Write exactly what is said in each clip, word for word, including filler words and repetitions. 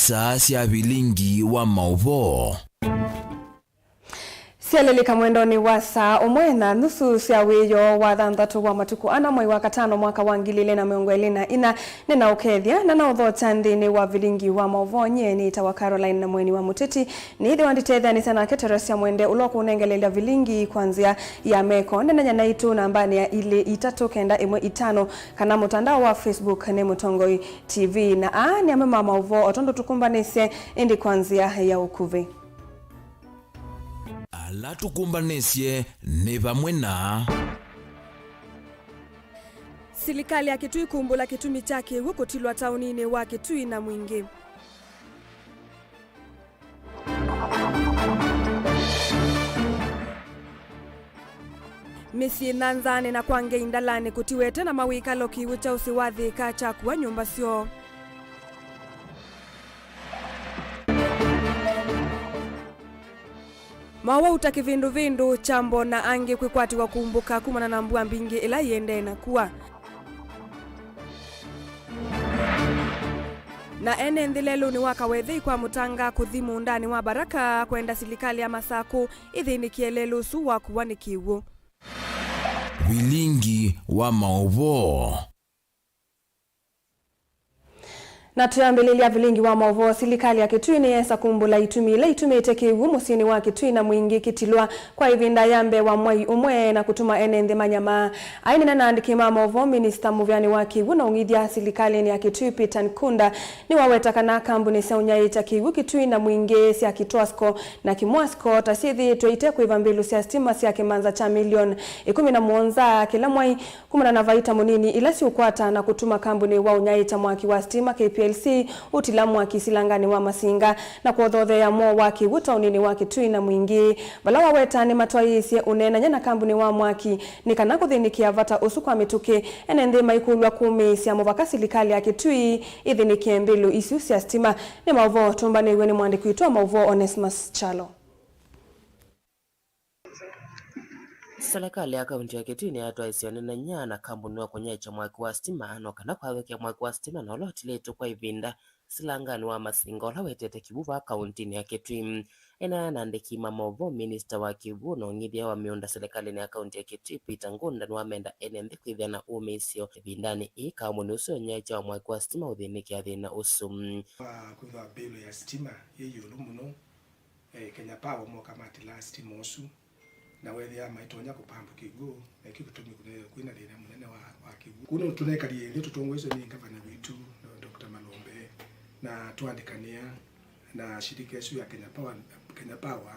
Taa sya vilingi wa maũvoo. Syalĩlĩka mwendonĩ wa saa ũmwe na nusu sya wĩoo wa thanthatũ wa matukũ ana mwai wa katano mwaka wa ngili ilĩ na mĩongo ĩlĩ na ina, nĩnaũkethya na naũthokya nthĩnĩ wa vilingi wa maũvoo. Nyie nĩtawa Caroline na Mweni wa Mũteti. Nĩĩthĩwa nditetheanĩsya nake Teresia Mwende, ũla ũkũnengelelya vilingi kwa nzĩa ya meko. Nenany'a naitũ nambanĩ ya ilĩ itatũ kenda ĩmwe itano, kana mũtandao wa Facebook nĩ Mũtongoi T V. Na aa nĩ amwe ma maũvoo o tondũ tũkũmbanĩsye, ĩndĩ kwa nzĩa ya ũkuvĩ. Ala tũkũmbanĩsye nĩ vamwe na. Silikalĩ ya Kitui kumbũla kĩtumi kya kĩw'ũ kũtilwa taũninĩ wa Kitui na mwingĩ. Mĩsyĩ nyanzanĩ na kwa ngei ndalanĩ kũtiwete na mawĩkalo kĩw'ũ kya ũsĩ wa Thĩka kyakua nyũmba syoo. Mawau ta kĩvĩndũvĩndũ, kyambo na angĩ kwĩkwatĩwa kumbũka kumana na mbua mbingĩ ĩla ĩendee na kua. Na ene nthĩ lelũnĩ wa Kawethei kwa Mũtanga kũthi mũũndanĩ wa Baraka kwenda silikalĩ ya Masakũ ĩthĩnĩkĩe lelũ ũsu wakuwa nĩ kĩw'ũ. Vilingi wa maũvoo. Na twĩambĩlĩlya vilingi wa maũvoo, silikalĩ ya Kitui nĩyesa kumbũla itumi ila itumĩte kĩw'ũ mũsyĩnĩ wa Kitui na mwingĩ kĩtilwa kwa ĩvinda ya mbee wa mwai ũmwe na kũtuma ene nthĩ manyamaa. Ainena na andĩki ma maũvoo, minista mũvĩanĩ wa kĩw'ũ na ũng'ithya silikalĩnĩ ya Kitui Peter Nkunda nĩwaweta kana kambuni sya ũnyaĩĩkya kĩw'ũ Kitui na mwingĩ sya Kitwasco na Kimwasco ta syĩthĩĩtwe ite kũĩva mbĩlũ sya sitima sya kĩmanza kya milioni ĩkũmi na mũonza kĩla mwai, kumana na vaita mũnini ila siũkwata na kũtuma kambuni wa ũnyaĩĩkya mwaki wa sitima K P L C ũtila mwaki silanganĩ wa Masinga na kũothootheea mwoo wa kĩw'ũ taũninĩ wa Kitui na mwingĩ. Vala waweta nĩmatwaĩĩsye ũneenany'a na kambuni wa mwaki nĩ kana kũthĩnĩkĩa vata ũsu kwa mĩtũkĩ, ene nthĩ maikũlw'a kũmĩĩsya mũvaka silikalĩ ya Kitui ĩthĩnĩkĩe mbĩlũ isu sya sitima. Nĩ maũvoo tũmbanĩw'e nĩ mwandĩki witũ wa maũvoo Onesmus Kyalo. Selekalĩ ya kaunti ya Kitui nĩyatwaĩsye ũneenany'a na kambuni wa kũnyaĩĩkya mwaki wa sitima no kana kwathũkĩa mwaki wa sitima na ũla ũtilĩtwe kwa ĩvinda silanganĩ wa Masinga ũla wetete kĩw'ũ vaa kauntinĩ ya Kitui. Eneenea na andĩki ma maũvoo, minista wa kĩw'ũ na ũng'ithya wa mĩũnda selekalĩnĩ ya kaunti ya Kitui Peter Nkunda nĩwamenda ene nthĩ kwĩthĩa na ũmĩĩsyo ĩvindanĩ ĩĩ kambuni ũsu wa ũnyaĩĩkya wa mwaki wa sitima ũthĩnĩkĩa thĩna ũsu. Kwa kwĩthwa mbĩlũ ya sitima yĩ ĩũlũ mũno, eh, Kenya Power moka matilaa sitima ũsu, na weethĩa maitonya kũpambu kĩw'ũ, na kĩu kĩtumi kũne-, kwĩna thĩna mũnene wa, wa kĩw'ũ. Kũu nĩtũnekalie nthĩ tũtongoeswe nĩ ngavana witũ, Doctor Malombe, na twaandĩkanĩa na shirika ĩsu ya Kenya Power, Kenya Power,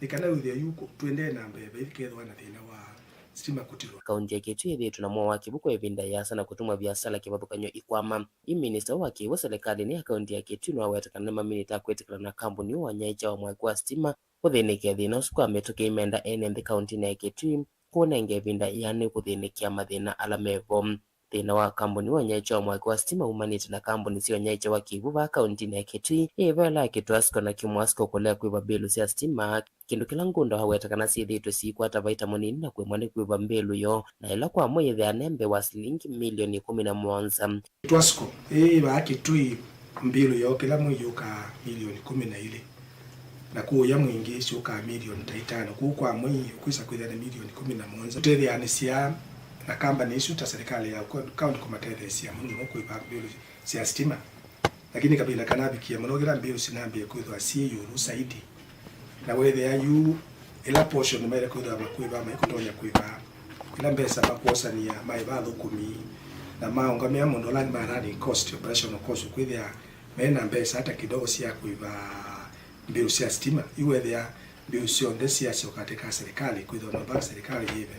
nĩ kana wĩthĩa yu kũ-, tũendee na mbee vai kethĩwa na thĩna wa sitima kũtilwa. Kaunti ya Kitui ĩthĩĩtwe na mwoo wa kĩw'ũ kwa ĩvinda ĩasa na kũtuma viasala kĩvathũkany'o ikwama. Yu minista wa kĩw'ũ selekalĩnĩ ya kaunti ya Kitui nĩwaweta kana nĩmaminĩte kwĩtĩkĩlana na kambuni ũũ wa ũnyaĩĩkya wa mwaki wa sitima kũthĩnĩkĩa thĩna ũsu kwa mĩtũkĩ, aimenda ene nthĩ kauntinĩ ya Kitui kũũnenga ĩvinda yĩanĩu kũthĩnĩkĩa mathĩna ala mevo. Thĩna wa kambuni wa ũnyaĩĩkya wa mwaki wa sitima umanĩte na kambuni sya ũnyaĩĩkya wa kĩw'ũ vaa kauntinĩ ya Kitui, ĩĩ vala ya Kitwasco na Kimwasco kũlea kwĩva mbĩlũ sya sitima, kĩndũ kĩla Nkunda waweta kana syĩthĩĩtwe siikwata vaita mũnini na kũemwa nĩ kwĩva mbĩlũ yoo, na ĩla kwa mwei yĩthĩaa ne mbee wa silingi milioni ĩkũmi na mũonza. Kitwasco ĩĩ vaa Kitui, mbĩlũ yoo kĩla mwei yũkaa milioni ĩkũmi na ilĩ, na kũũya mwingĩ syũkaa milioni ta itano. Kwoou kwa mwei ũkwĩsa kwĩthĩa nĩ milioni ĩkũmi na mũonza. Tũtetheanĩsya na kambani isu ta serikali ya kaunti kũmatetheesya mũno mũno kwĩva mbĩlũ sya sitima. Lakini kavinda kanavikie mũno kĩla mbĩlũ sinambĩĩe kwĩthwa syĩ ĩũlũ saidi. Na weethĩa yu ĩla portion maĩle kwĩthĩwa makwĩva maikũtonya kwĩva, ĩla mbesa makwosania maĩva athũkũmi, na maũngamĩa maũndũ ala angĩ ma running cost, operational cost, ũkwĩthĩa me na mbesa ata kidogo sya kwĩva mbĩũ sya sitima. Yu weethĩa mbĩũ syonthe syasyoka katika serikali, kwĩthĩwa no mpaka serikali yĩve.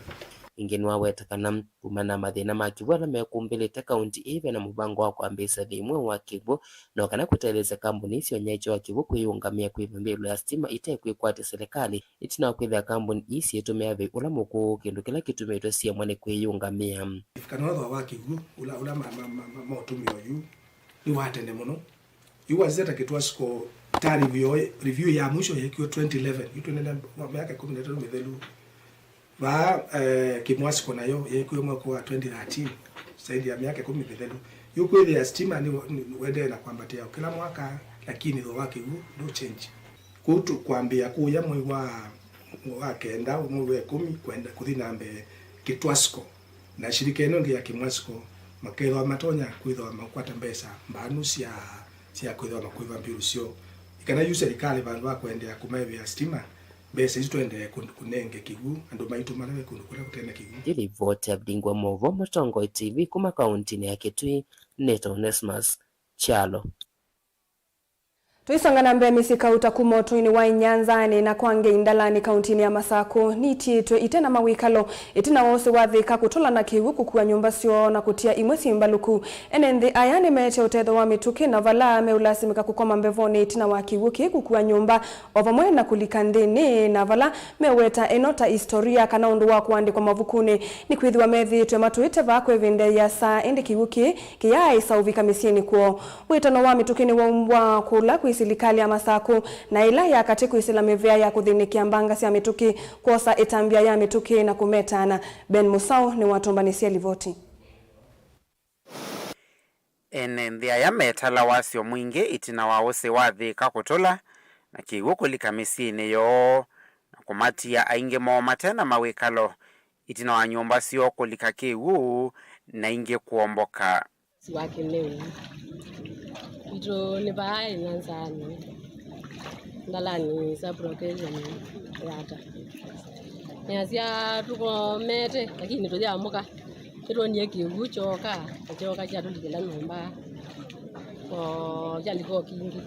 Ĩngĩ nĩwaweta kana kumana na mathĩna ma kĩw'ũ ala mekumbĩlĩte kaunti ĩĩ, ve na mũvango wa kwambĩĩsya thĩmwe wa kĩw'ũ no kana kũtetheesya kambuni ii sya ũnyaĩĩkya wa kĩw'ũ kwĩyĩũngamĩa kwĩva mbĩlũ ya sitima ite kwĩkwatya silikalĩ, ĩtina wa kwĩthĩa kambuni ii syĩtũmĩa vei ũla mũkũũ, kĩndũ kĩla kĩtumĩtwe siemwa nĩ kwĩyĩũngamĩa. Kana ũthwa wa kĩw'ũ ũla, ũla ma, ma, ma, ma, maũtũmĩo yu nĩ wa tene mũno. Yu wasisya ta Kitwasco, ta review, review ya mwisho yeekiwe twenty eleven. Yu twĩnene wa myaka ĩkũmi na ĩtatũ mĩthelu. Vaa, eh, Kimwasco nayo yeekiwe mwaka wa twenty thirteen, zaidi ya myaka ĩkũmi mĩthelu. Yu kwĩthĩa sitima nĩ, nĩ, nĩwendeee na kwambatĩa o kĩla mwaka, Lakini thooa wa kĩw'ũ ndũ change. Kũu tũkwambĩĩa kũya mwei wa, wa kenda, mwei wa ĩkũmi, kwenda kũthi na mbee Kitwasco. Na shirika ĩno ĩngĩ ya Kimwasco makethĩwa matonya kwĩthĩwa makwata mbesa mbanu sya, sya kwĩthĩwa makũĩva mbilu syoo. Nĩ kana yu serikali vandũ va kũendeea kũmaĩvĩa sitima, mbesa isu tũendee kũ-, kũnenge kĩw'ũ andũ maitũ mala me kũndũ kũla kũte na kĩw'ũ. Nĩ livoti ya Vilingi wa Maũvoo Mũtongoi T V kuma kauntinĩ ya Kitui, nĩtawa Onesmus Kyalo. Tũisonga na mbee, mĩsyĩ kauta kuma ũtũinĩ wa Inyanzani na kwa Ngei Ndalani kauntinĩ ya Masakũ nitiĩtwe ite na mawĩkalo ĩtina wa ũsĩ wa Thĩka kũtũla na kĩw'ũ kũkua nyũmba syoo na kũtia imwe syĩ mbalũku. Ene nthĩ aya nĩmeete ũtethyo wa mĩtũkĩ na vala meũlasimĩka kũkoma mbevonĩ ĩtina wa kĩw'ũ kĩĩ kũkua nyũmba, o vamwe na kũlika nthĩnĩ na vala meweta ĩno ta istoria kana ũndũ wa kũandĩkwa mavukunĩ, nĩkwĩthĩwa methĩĩtwe matũĩte vaa kwa ĩvinda yĩasa, ĩndĩ kĩw'ũ kĩĩ kĩyaaĩsa ũvika mĩsyĩnĩ kwoo. Wĩtano wa mĩtũkĩ nĩwaumbwa kũla kwĩ silikalĩ ya Masakũ na ĩla ya katĩ kwĩsĩla mĩvĩa ya kũthĩnĩkĩa mbanga sya mĩtũkĩ, kwosa ĩtambya ya mĩtũkĩ na kũmetana. Ben Mũsaũ nĩwatũmbanĩsye livoti. Ene nthĩ aya metala wasyo mwingĩ ĩtina wa ũsĩ wa Thĩka kũtũla na kĩw'ũ kũlika mĩsyĩnĩ yoo na kũmatia aingĩ moo mate na mawĩkalo ĩtina wa nyũmba syoo kũlika kĩw'ũ na ingĩ kũomboka. Wa Kĩmeu. Witũ nĩ vaa Inyanzani, Ndalani sub-location Yata. Nĩasya tũkomete, lakini tũyamũka, nĩtwonie kĩw'ũ kyoka, na kyoka kyatũlikĩla nyũmba, o kyalika o kingĩ.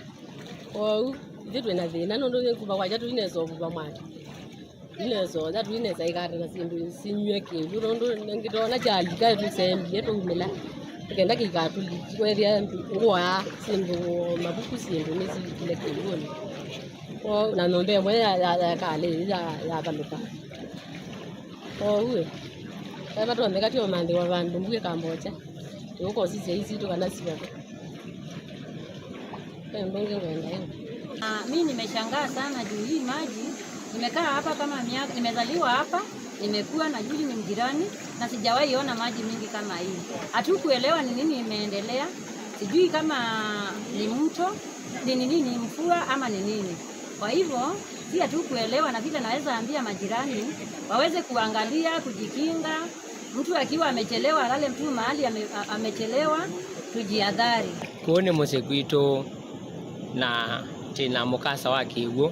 Kwoou ithyĩ twĩ na thĩna, nũndũ nĩ kuma kwakya tũinesa ũvuva mwaki. Tũinesa ũya, tũinesa ikate na syĩndũ sinyw'e kĩw'ũ, nũndũ nĩngĩtonya kyalika tũsembie twaumĩla, nĩ kenda kĩikatũliki, kwethĩa ngũa, syĩndũ, mavuku, syĩndũ nĩsilikile kĩw'ũnĩ. Kwoou na nyũmba ĩmwe ya, ya, ya kalĩ ya, yavalũka. Kwoou ĩ, vai vatonyeka tyo manthĩwa vandũ mbu ĩkambokya, tũkosisya isitũ kana sivate. Ve ũndũ ũngĩ ngwenda ĩu. Ah, mi nimeshangaa sana juu hii maji, nimekaa hapa kama miaka, nimezaliwa hapa, nimekuwa na juzi ni mjirani, na sijawahi ona maji mingi kama hii. Hatukuelewa ni nini imeendelea, sijui kama ni mto, ni ni nini, mvua ama ni nini. Kwa hivyo, si hatukuelewa, na vile naweza ambia majirani waweze kuangalia, kujikinga, mtu akiwa amechelewa alale mtu mahali ame-, a-, amechelewa, tujihadhari. Kũũ nĩ mũsyĩ kwitũ, na twĩ na mũkasa wa kĩw'ũ.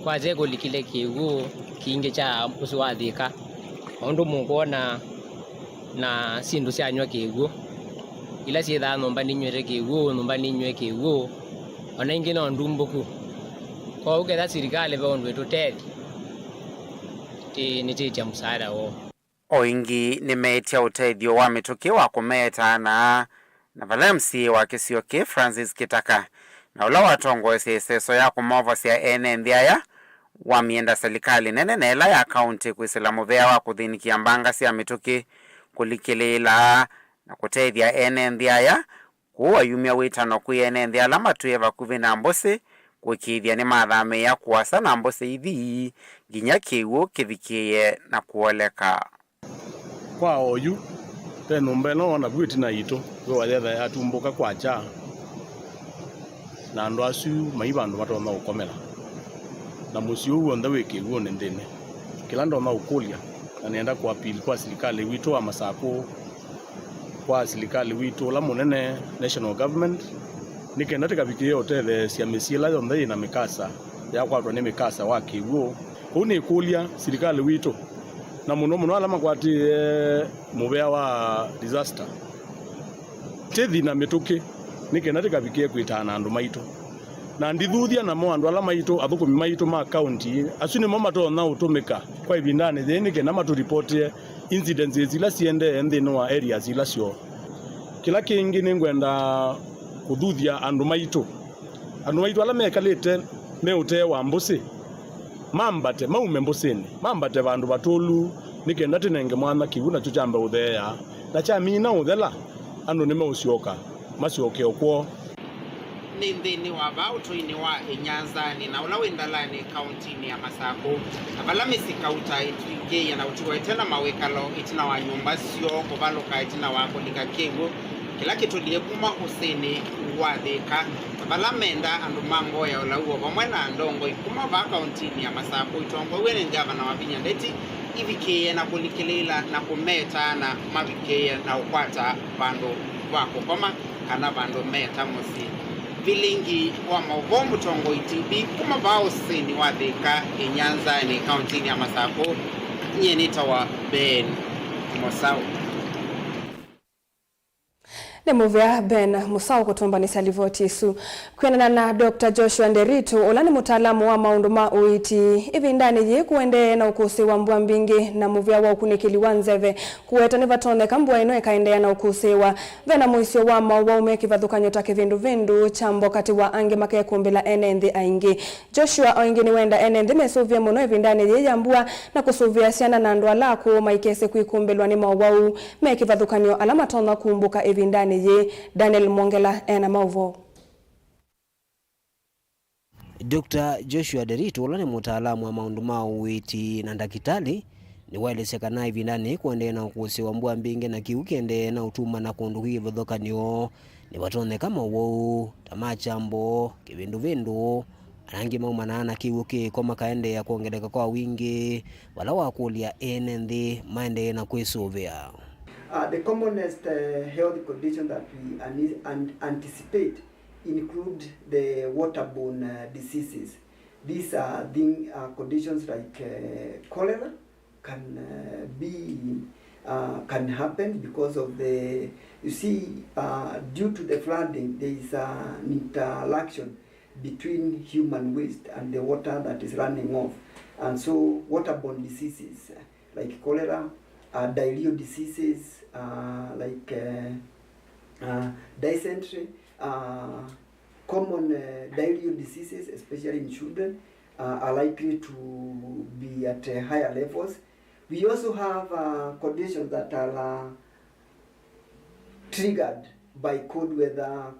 Kwakya kũlikile kĩw'ũ kingĩ kya ũsĩ wa Thĩka, o ũndũ mũkwona, na syĩndũ syanyw'a kĩw'ũ. Ila syĩthaa nyũmba ninyw'ĩte kĩw'ũ, nyũmba ninyw'e kĩw'ũ, o na ingĩ no ndumbũku. Kwoou ketha silikalĩ ve ũndũ ĩtũtethya, ĩĩ, nĩtĩtya mũsaada woo. O ĩngĩ nĩmeetya ũtethyo wa mĩtũkĩ wa kũmeetaana na vala M C A wa kĩsio kĩĩ Francis Kĩtaka, na ũla watongoesye ĩseso ya kũmovosya ene nthĩ aya, wamyenda silikalĩ nene na ĩla ya kaũntĩ kwĩsĩla mũvea wa kũthĩnĩkĩa mbanga sya mĩtũkĩ, kũlikĩlĩĩla na kũtethya ene nthĩ aya. Kwoou ayumya wĩtano kwĩ ene nthĩ ala matwĩe vakuvĩ na mbũsĩ kũĩkĩĩthya nĩmathamĩĩa kũasa na mbũsĩ ithi nginya kĩw'ũ kĩvikĩĩe na kũoleka. Kwa oyu, ve nyũmba ĩno wona vu ĩtina yitũ, wĩwa yetha yatumbũka kwakya, na andũ asu mai vandũ matonya ũkomela, na mũsyĩ ũu w'onthe wĩ kĩw'ũnĩ nthĩnĩ. Kĩla ndonya ũkũlya, na nĩenda kũapili kwa silikalĩ witũ wa Masakũ, kwa silikalĩ witũ ũla mũnene, national government, nĩ kenda tĩkavikĩĩe ũtetheesya mĩsyĩ ĩla yonthe yĩ na mĩkasa yakwatwa nĩ mĩkasa wa kĩw'ũ. Kwoou nĩkũlya silikalĩ witũ, na mũno mũno ala makwatĩĩe mũvea wa disaster, tĩthi na mĩtũkĩ nĩ kenda tĩkavikĩe kwĩtaa na andũ maitũ. Na ndithuthya namo andũ ala maitũ, athũkũmi maitũ ma kaunti, asu nĩmo matonya ũtũmĩka kwa ĩvindanĩ yĩĩ nĩ kenda matũripotĩe incidences ila siendee nthĩnĩ wa areas ila syoo. Kĩla kĩngĩ nĩngwenda kũthuthya andũ maitũ. Andũ maitũ ala mekalĩte me ũtee wa mbũsĩ, mambate, maume mbũsĩnĩ, mambate vandũ vatũlu, nĩ kenda tĩnenge mwanya kĩw'ũ nakyo kyambe ũtheea, na kyamina ũthela, andũ nĩmeũsyoka, masyoke o kwoo. Nĩ nthĩnĩ wa vaa ũtũinĩ wa Ĩnyanzanĩ na ũla wĩ Ndalani kaũntinĩ ya Masakũ, na vala mĩsyĩ kauta ĩtw'ĩkĩĩe na ũtigwa ĩte na mawĩkalo ĩtina wa nyũmba syoo kũvalũka ĩtina wa kũlika kĩw'ũ. Kĩla kĩtũlie kuma ũsĩnĩ wa Thĩka, vala menda andũ ma mboya ũlau o vamwe na ndongoi kuma vaa kaũntinĩ ya Masakũ itongoew'e nĩ ngavana Wavinya Ndeti ivikĩĩe na kũlikĩlĩĩla na kũmeta na mavikĩĩe na ũkwata vandũ va kũkoma kana vandũ meta mũsyĩ. Vilingi wa maũvoo mũtongoi T V kuma vaa ũsĩnĩ wa Thĩka Inyanzani kaũntinĩ ya Masakũ, nyie nĩtawa Ben Mosau. Nĩ mũvea Ben Mũsaũ kũtũmbanĩsya livoti ĩsu. Kwĩanana na Doctor Joshua Nderitu, ũla nĩ mũtaalamu wa maũndũ ma ũiiti, ĩvindanĩ yĩĩ kũendee na ũkũsĩ wa mbua mbingĩ na mũvea wa ũkunĩkĩli wa nzeve, kũweta nĩvatonyeka mbua ĩno ĩkaendeea na ũkũsĩĩwa. Ve na mũisyo wa maũwau me kĩvathũkany'o ta kĩvinduvĩndu kya mbo katĩ wa angĩ makekũmbĩla ene nthĩ aingĩ. Joshua o ĩngĩ nĩwenda ene nthĩ mesũvĩe mũno ĩvindanĩ yĩĩ ya mbua na kũsũvĩa syana na andũ ala akũũ maikese kwĩkũmbĩlwa nĩ maũwau me kĩvathũkany'o ala matonya kumbũka ĩvindanĩ yĩĩ. Daniel Mwongela ena maũvoo. Doctor Joshua Nderitu, ũla nĩ mũtaalamu wa maũndũ ma ũiiti na ndakĩtalĩ, nĩwaelesya kana ĩvindanĩ yĩĩ kũendee na ũkũsĩ wa mbua mbingĩ na kĩw'ũ kĩendee na ũtuma na kũndũ kwĩ kĩvathũkany'o. Nĩvatonyeka maũwau ta ma kyambo, kĩvinduvĩndu, na angĩ maumanaa na kĩw'ũ kĩko makaendeea kwongeleka kwa wingĩ, vala wakũlya ene nthĩ maendee na kwĩsũvĩa. Uh, the commonest, uh, health condition that we an-, an-, anticipate include the waterborne, uh, diseases. These are thing, uh, conditions like, uh, cholera, can, uh, be, uh, can happen because of the, you see, uh, due to the flooding, there is an interaction between human waste and the water that is running off. And so waterborne diseases, uh, like cholera, uh, diarrheal diseases, uh, like, uh, uh, dysentery, uh, common, uh, diarrheal diseases, especially in children, uh, are likely to be at, uh, higher levels. We also have, uh, conditions that are, uh, triggered by cold weather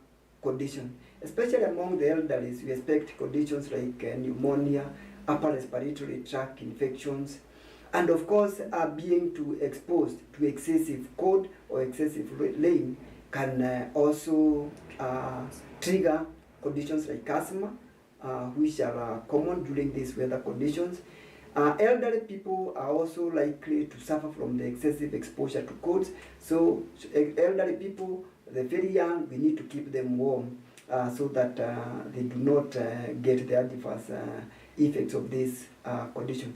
condition. Especially among the elderlies, we expect conditions like, uh, pneumonia, upper respiratory tract infections, and of course, uh, being too exposed to excessive cold or excessive ra-, rain can, uh, also, uh, trigger conditions like asthma, uh, which are, uh, common during these weather conditions. Uh, elderly people are also likely to suffer from the excessive exposure to colds. So, e-, elderly people, the very young, we need to keep them warm, uh, so that, uh, they do not, uh, get the adverse, uh, effects of this, uh, condition.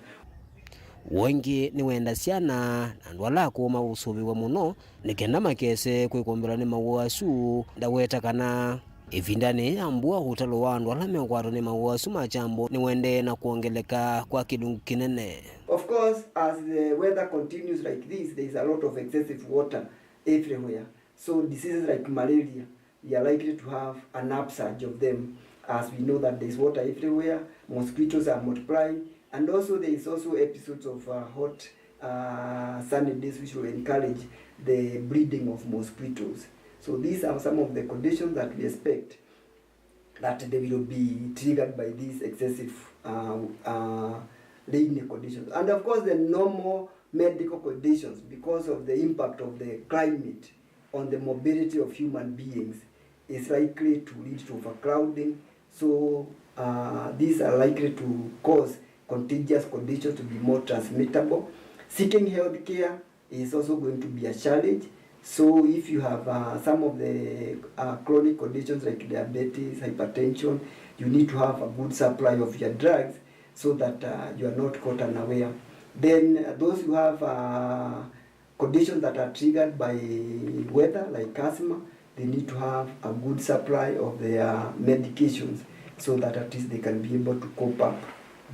Ũngĩ nĩwenda syana na andũ ala akũũ maũsũvĩwa mũno nĩ kenda makese kwĩkũmbĩlwa nĩ maũwau asu. Ndaweta kana ĩvindanĩ ya mbua, ũtalo wa andũ ala meũkwatwa nĩ maũwau asu ma kyambo nĩwendee na kwongeleka kwa kĩlungu kĩnene. Of course, as the weather continues like this, there is a lot of excessive water everywhere. So diseases like malaria, we are likely to have an upsurge of them, as we know that there is water everywhere, mosquitoes are multiplying, and also there is also episodes of, uh, hot, uh, sunny days which will encourage the breeding of mosquitoes. So these are some of the conditions that we expect that they will be triggered by these excessive, uh, uh, rainy conditions. And of course, the normal medical conditions, because of the impact of the climate on the mobility of human beings, is likely to lead to overcrowding. So, uh, these are likely to cause contagious conditions to be more transmittable. Seeking health care is also going to be a challenge. So if you have, uh, some of the, uh, chronic conditions like diabetes, hypertension, you need to have a good supply of your drugs so that, uh, you are not caught unaware. Then, uh, those who have, uh, conditions that are triggered by weather, like asthma, they need to have a good supply of their medications so that at least they can be able to cope up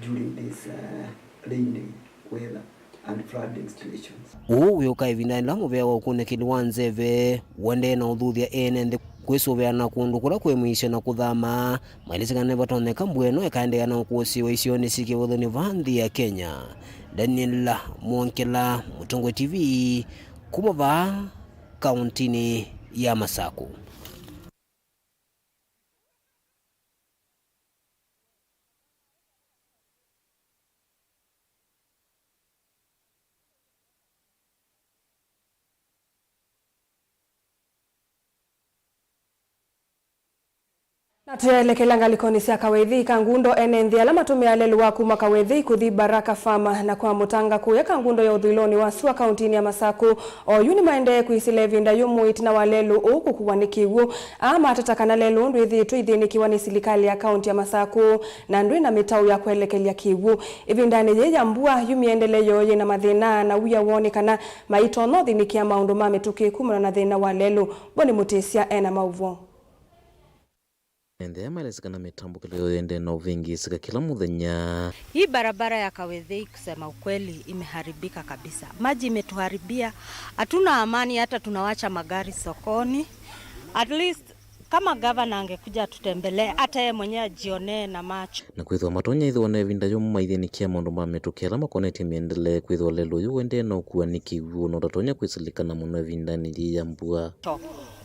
during this, uh, rainy weather and flooding situations. Ũũ wĩũka ĩvindanĩ ĩla mũvea wa ũkunĩkĩli wa nzeve ũendee na ũthuthya ene nthĩ kwĩsũvĩa na kũndũ kũla kwĩ mũisyo na kũthama, maelesya kana nĩvatonyeka mbua ĩno ĩkaendeea na ũkũsĩĩwa isionĩ syĩ kĩvathũkany'o vaa nthĩ ya Kenya. Daniel Mwongela, Mũtongoi T V, kuma vaa kaũntinĩ ya Masakũ. Na tũyaelekela ngalĩkonĩ sya Kawethei, Kangundo ene nthĩ ala matũmĩaa lelũ wa kuma Kawethei kũthi Baraka Farm na kwa Mũtanga kũya Kangundo ya ũthũĩlonĩ wa sua kauntinĩ ya Masaku, oyu nĩmaendee kwĩsĩla ĩvinda yũmũ ĩtina wa lelũ ũũ kũkuwa nĩ kĩw'ũ. Aa mateta kana lelũ ũũ ndwĩthĩĩtwe ithĩnĩkĩwa nĩ silikalĩ ya kaunti ya Masaku na ndwĩ na mĩtaũ ya kũelekelya kĩw'ũ. Ĩvindanĩ yĩĩ ya mbua, yu mĩendele yoo yĩ na mathĩna na wia woo nĩ kana maitonya ũthĩnĩkĩa maũndũ ma mĩtũkĩ kumana na thĩna wa lelũ. Boni Mũtĩsya ena maũvoo. Ene nthĩ aya maelesya kana mĩtambũkĩlo yoo ĩendee na ũvĩngĩĩsĩka kĩla mũthenya. Hii barabara ya Kawethei, kusema ukweli, imeharibika kabisa. Maji imetuharibia. Hatuna amani, hata tunawacha magari sokoni. At least, kama gavana angekuja atutembelee, hata yeye mwenyewe ajionee na macho. Na kwĩthĩwa matonya ĩthĩwa na ĩvinda yũmũ maithĩnĩkĩa maũndũ ma mĩtũkĩ ala makonetye mĩendele, kwĩthĩwa lelũ ũyũ ũendee na ũkua nĩ kĩw'ũ na ũtatonya kwĩsĩlĩkana mũno ĩvindanĩ yĩĩ ya mbua.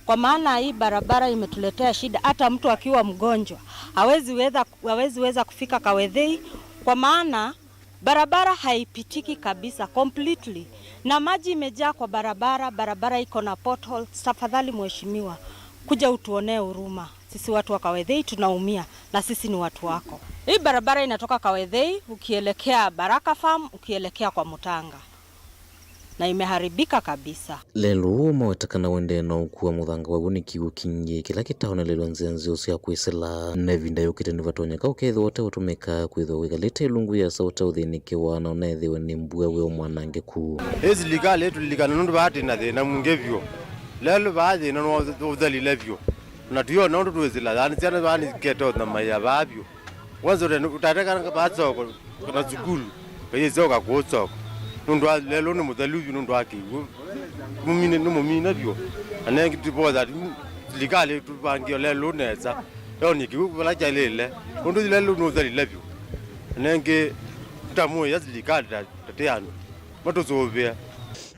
Kwa maana hii barabara imetuletea shida, hata mtu akiwa mgonjwa hawezi weza, hawezi weza kufika Kawethei, kwa maana barabara haipitiki kabisa, completely, na maji imejaa kwa barabara, barabara iko na potholes. Tafadhali mheshimiwa, kuja utuonee huruma, sisi watu wa Kawethei tunaumia, na sisi ni watu wako. Hii barabara inatoka Kawethei ukielekea Baraka Farm, ukielekea kwa Mutanga, na imeharibika kabisa. Lelũ ũũ maweta kana ũendee na ũkua mũthanga waw'o nĩ kĩw'ũ kingĩ kĩla kĩtaonelelw'a nzĩa nzeo sya kwĩsĩla. Na ĩvinda yũkĩte nĩvatonyeka ũkethĩwa ũteũtũmĩka, kwĩthĩwa wĩkalĩte ĩlungu yĩasa ũteũthĩnĩkĩwa na ũneethĩwe nĩ mbua wĩ o mwanangĩku. Ĩ silikalĩ ĩtũlilikane nũndũ vaa twĩ na thĩna mwingĩ vyũ. Lelũ vaa thĩna nĩwathelile vyũ. Na tũyona ũndũ twĩsĩla, yani syana vaa nĩketonya maĩa vaa vyũ. Kwanza ũte-, ũtateka vaa soko kana sukulu, kayĩsyoka kũũ soko. Nũndũ wa lelũ nĩ mũthelu vyũ nũndũ wa kĩw'ũ. Mũmine, nĩ mũmine vyũ. Na nengĩ tũvoya ati silikalĩ tũvangĩe lelũ nesa. Yonie kĩw'ũ vala kyaĩlĩle. Nũndũ lelũ nũthelile vyũ. Na nengĩ tũtamũĩa silikalĩ ta, ta tĩ andũ. Matũsũvĩe.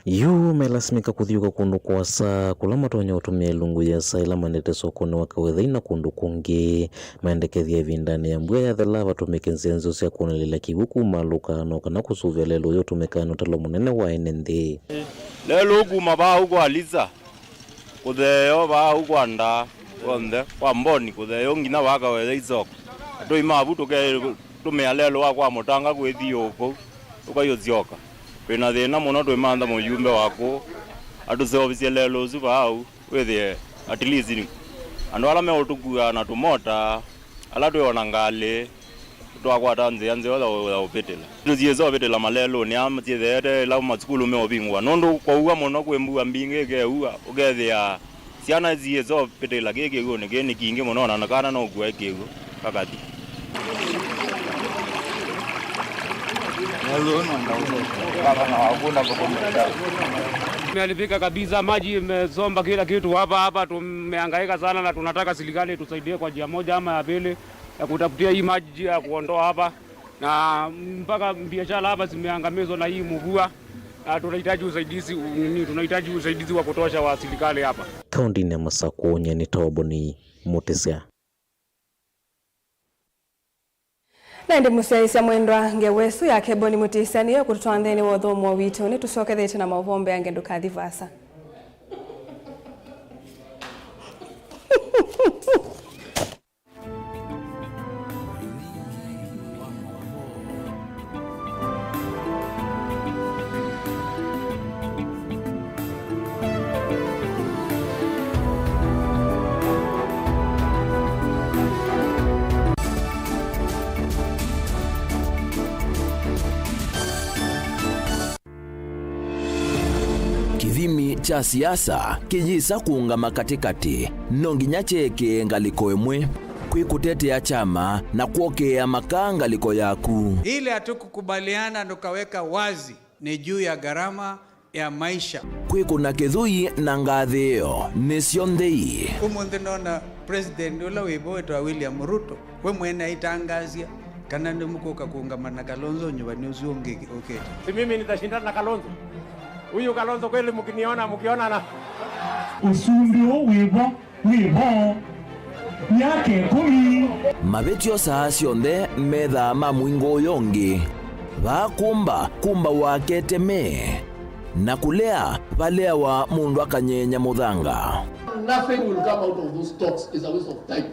Yu melasimĩka kũthiũka kũndũ kũasa kũla matonya ũtũmĩa ĩlungu yĩasa ĩla maendete sokonĩ wa Kawethei na kũndũ kũngĩ. Maendekethya ĩvindanĩ ya mbua yathela vatũmĩke nzĩa nzeo sya kwonelelya kĩw'ũ kumaalũka no kana kũsũvĩa lelũ ũyũ ũtũmĩkaa nĩ ũtalo mũnene wa ene nthĩ. Lelũ kuma vaa ũu kwa Lisa. Kũtheeo vaa ũu kwa ndaa yonthe, kwa Mboni, kũtheeo nginya vaa Kawethei soko. Atũi ma vu tũketũmĩa lelũ wa kwa Mũtanga kwĩthiũũka ũu, tũkaiũsyoka. Twĩ na thĩna mũno, twĩmantha mũyumbe wa kũũ atũseũvisye lelũ ũsu vaa ũu, wĩthĩe at least andũ ala meũtũkua na tũmota, ala twĩ o na ngalĩ, twakwata nzĩa nzeo ya, ya ũvĩtĩla. Tũsiĩsa ũvĩtĩla malelũnĩ aa syĩtheete ĩla masukulu meũvingũa, nũndũ kwaua mũno kwĩ mbua mbingĩ ĩkeua, ũkethĩa syana siĩsa ũvĩtĩla kĩĩ kĩw'ũnĩ kĩĩ nĩ kingĩ mũno, na kana no kua kĩw'ũ kakathi. Imeharibika kabisa, maji imesomba kila kitu hapa. Hapa tumehangaika sana na tunataka serikali tusaidie kwa njia moja ama ya pili ya kutafutia hii maji ya kuondoa hapa. Na mpaka biashara hapa zimeangamizwa na hii mvua. Na tunahitaji usaidizi, nini, tunahitaji usaidizi wa kutosha wa serikali hapa. Kaunti-inĩ ya Masakũ, nyie nĩ Toboni Mũtĩsya. Na ĩndĩ mũsyaĩĩsya mwendwa, ngewa ĩsu yake Boni Mũtĩsya nĩyo ĩkũtũtwaa nthĩnĩ wa ũthũmũo witũ. Nĩtũsyokethĩtye na maũvoo mbeange, ndũkathi vaasa. Kĩthimi kya siasa kĩyĩsa kũũngama katĩkatĩ, no nginya kyeekĩe ngalĩko ĩmwe. Kwĩ kũtetea kyama na kwokĩĩa makaa ngalĩko yaku. Ile hatukukubaliana tukaweka wazi ni juu ya gharama ya maisha. Kwĩkũna kĩthũi na ngathĩĩo nĩsyo nthei. Ũmũnthĩ nona president ũla wĩ vo wĩtawa William Ruto, we mwene aitangaasya kana nĩmũkũka kũũngama na Kalonzo nyuvani ũsu ũngĩ ũkĩte. Si mimi nitashindana na Kalonzo? Huyu Kalonzo kweli mkiniona, mkionana. Ũsumbĩ ũũ wĩ vo wĩ vo myaka ĩkũmi. Mavĩtyo saa syonthe methaa ma mũingo ũyũ ũngĩ. Vaa kũmba, kũmbawa keteme, na kũlea, valeawa mũndũ akanyeenya mũthanga. Nothing will come out of those talks. It's a waste of time.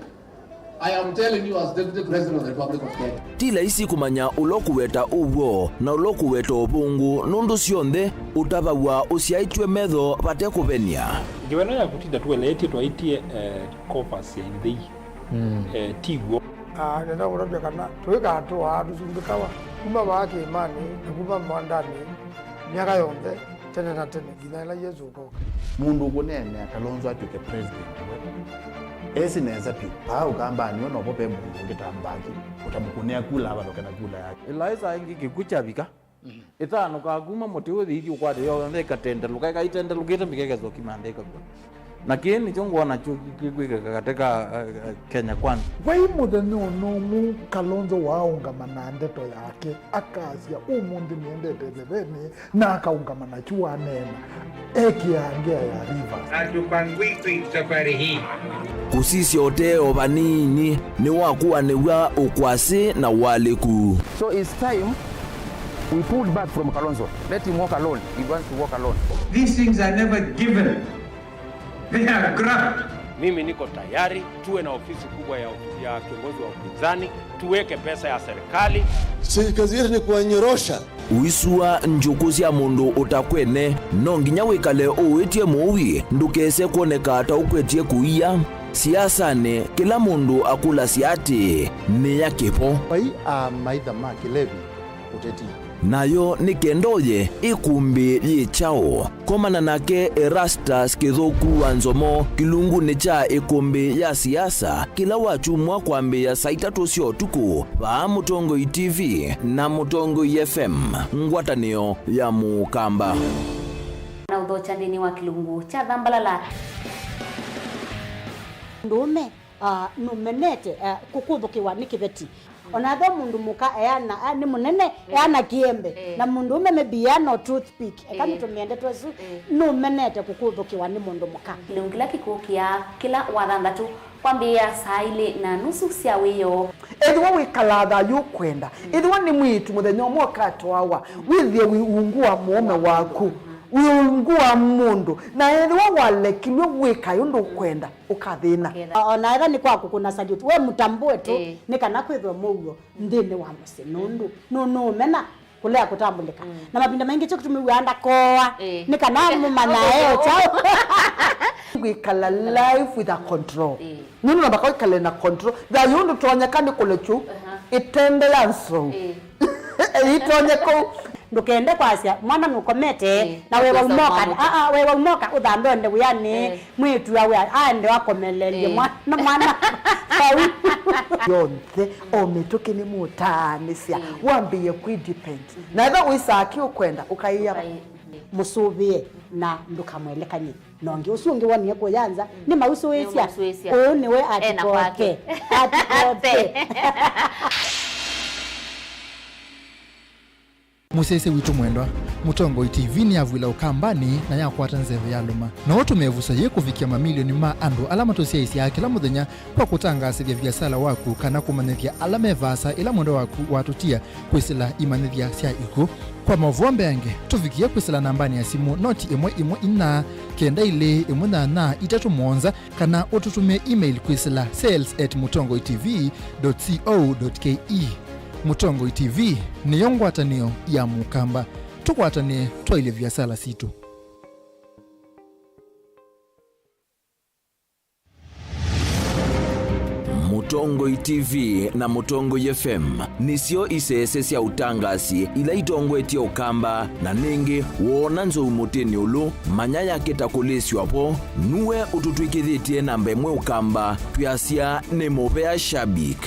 I am telling you as Deputy President of the Republic of Kenya. Ti laisi kũmanya ũla ũkũweta ũw'o na ũla ũkũweta ũvũngũ, nũndũ syonthe ũtavaw'a ũsyaĩtw'e metho vate kũvenia. Ngewa ĩno ya kũtinda tũeleetye twaĩtye, eh, coffers ya ithei, eh, ti w'o. Ah, nenda kũtavya kana tũikatũaa tũsumbĩkawa kuma vaa kĩĩmanĩ na kuma mwandanĩ myaka yonthe, tene na tene, nginya ĩla Yesũ ũkoka. Mũndũ ũkũneenea Kalonzo atw'ĩke president we, esi nesa vyũ. Vaa Ũkambanĩ we novo ve mũndũ ũngĩ ta Mbaki ũtamũkũnĩa kula avalũke na kula yake. Ĩlaĩsa ĩngĩ kĩkw'ũ kyavika, ĩtanũkaa kuma mũtĩ ũthi ithi ũkwate yonthe ĩkatendelũka, ĩkaitendelũkĩte mbika ĩkesokima nthĩ ĩkakw'a. Na kĩĩ nĩkyo ngwona kyu kĩkwĩkĩka katĩ ka, eh, eh, Kenya Kwanza. Vai mũthenya o na ũmwe Kalonzo waaũngama na ndeto yake, akasya, "Ũmũnthĩ nĩendete ĩthevenĩ," na akaũngama nakyu waneena, ekĩaa ngea ya reverse. Hatupangwikwi safari hii. Kũsisya ũtee o vanini nĩwakuanĩw'a ũkwasĩ na ũalĩku. So it's time we pulled back from Kalonzo. Let him walk alone. He wants to walk alone. These things are never given. They are grabbed. Mimi niko tayari tuwe na ofisi kubwa ya, ya kiongozi wa upinzani, tuweke pesa ya serikali. Si kazi yetu ni kuwanyorosha. Ũisua njũkũ sya mũndũ ũtakwene, no nginya wĩkale ũĩtye mũui ndũkese kwoneka ta ũkwetye kũia. Siasanĩ, kĩla mũndũ akũlasya atĩĩ, "Nĩ ya kĩvo." Vai a maitha ma kĩlevi ũteti. Nayo nĩ kenda ũye ĩkũmbĩ yĩ kyaũ? Komana nake Erastus Kĩthũku wa Nzomo kĩlungunĩ kya ĩkũmbĩ ya siasa kĩla wakyumwa kwambĩĩa saa itatũ sya ũtukũ vaa Mũtongoi T V na Mũtongoi F M, ngwatanĩo ya Mũkamba. Na ũthokya nthĩnĩ wa kĩlungu kya Thambalala. Mũndũũme, ah, nũmenete, ah, kũkũthũkĩwa nĩ kĩveti. Ona ethĩwa mũndũ mũka eana, ah, nĩ mũnene, eana kĩembe. Eh. Na mũndũũme maybe eana o toothpick. Eka, eh, nĩtũmĩe ndeto ĩsu, eh, nũmenete kũkũthũkĩwa nĩ mũndũ mũka. Kĩlungu kĩla kĩkũkĩa kĩla wathanthatũ kwambĩĩa saa ilĩ na nusu sya wĩoo. Ethĩwa wĩkalaa thayũ ũkwenda, ethĩwa nĩ mwĩĩtu mũthenya ũmwe ũkatwawa, wĩthĩe wĩ ungu wa mũũme waku, wĩ ungu wa mũndũ, na ethĩwa walekilw'e wĩkae ũndũ ũkwenda, ũkathĩna. Ũkethĩa. O-, ona ethĩwa nĩ kwa kũkũna salute, we mũtambũe tu, ĩĩ, nĩ kana kwĩthwe mũuo nthĩnĩ wa mũsyĩ, nũndũ nũ-, nũũmena kũlea kũtambũlĩka. Mm. Na mavinda maingĩ kyo kĩtumi wĩaa ndakoa, ĩĩ, nĩ kana mũmanya e o kyaũ. Kwĩkala life with a control. Ĩĩ. Nũndũ namba kwĩkale na control. Thayũ ũndũ tonyeka nĩ kũlekyu, aha, ĩtembe ya nzou. Ĩĩ. Ĩtonye kũu. Ndũkende kwasya mwana nũkomete, ĩĩ, na wewa ũkosa ũmoka, mwana. Aa, wewa ũmoka ũthambe ũende wĩanĩ, ĩĩ, mwĩĩtu awe aende akomelelye, ĩĩ, mwana, mwana vau. Yonthe, o mĩtũkĩ nĩmũtaanĩsya, ĩĩ, wambĩĩe kwĩdepend. Mhm. Na ethĩwa wĩsaa kĩ ũkwenda, ũkaĩa. Ũkaĩ-, mhm, mũsũvĩe na ndũkamwelekany'e. Na ũngĩ ũsu ũngĩ wonie kũya nza, mm, nĩmausũĩsya. Nĩmausũĩsya. Ũũ nĩwe. Ena atikote kwake. Atikote. Mũsyaĩĩsya witũ mwendwa, Mũtongoi T V nĩyavw'ĩla Ũkambanĩ na yakwata nzeve ya lũma. No ũtũme ĩvuso yĩĩ kũvikĩa mamilioni ma andũ ala matũsyaĩĩsyaa kĩla mũthenya kwa kũtangaasĩthya viasala waku kana kũmanyĩthya ala me vaasa ĩla mwendwa waku watũtia kwĩsĩla imanyĩthya sya ikw'ũ. Kwa maũvoo mbeange, tũvikĩe kwĩsĩla nambanĩ ya simũ noti ĩmwe ĩmwe inya, kenda ilĩ ĩmwe nyanya itatũ mũonza, kana ũtũtũmĩe email kwĩsĩla sales at mũtongoi T V dot co dot K E. Mũtongoi T V nĩyo ngwatanĩo ya Mũkamba. Tũkwatanĩe twaĩlye viasala sitũ. Mũtongoi T V na Mũtongoi F M nĩsyo isese sya ũtangasi ila itongoetye Ũkamba, na nĩngĩ woona nzou mũtĩnĩ ũlũ, manya yake ta kũlĩsw'a vo, nuwe ũtũtw'ĩkĩthĩtye namba ĩmwe Ũkamba, twĩasya nĩ mũvea shabik.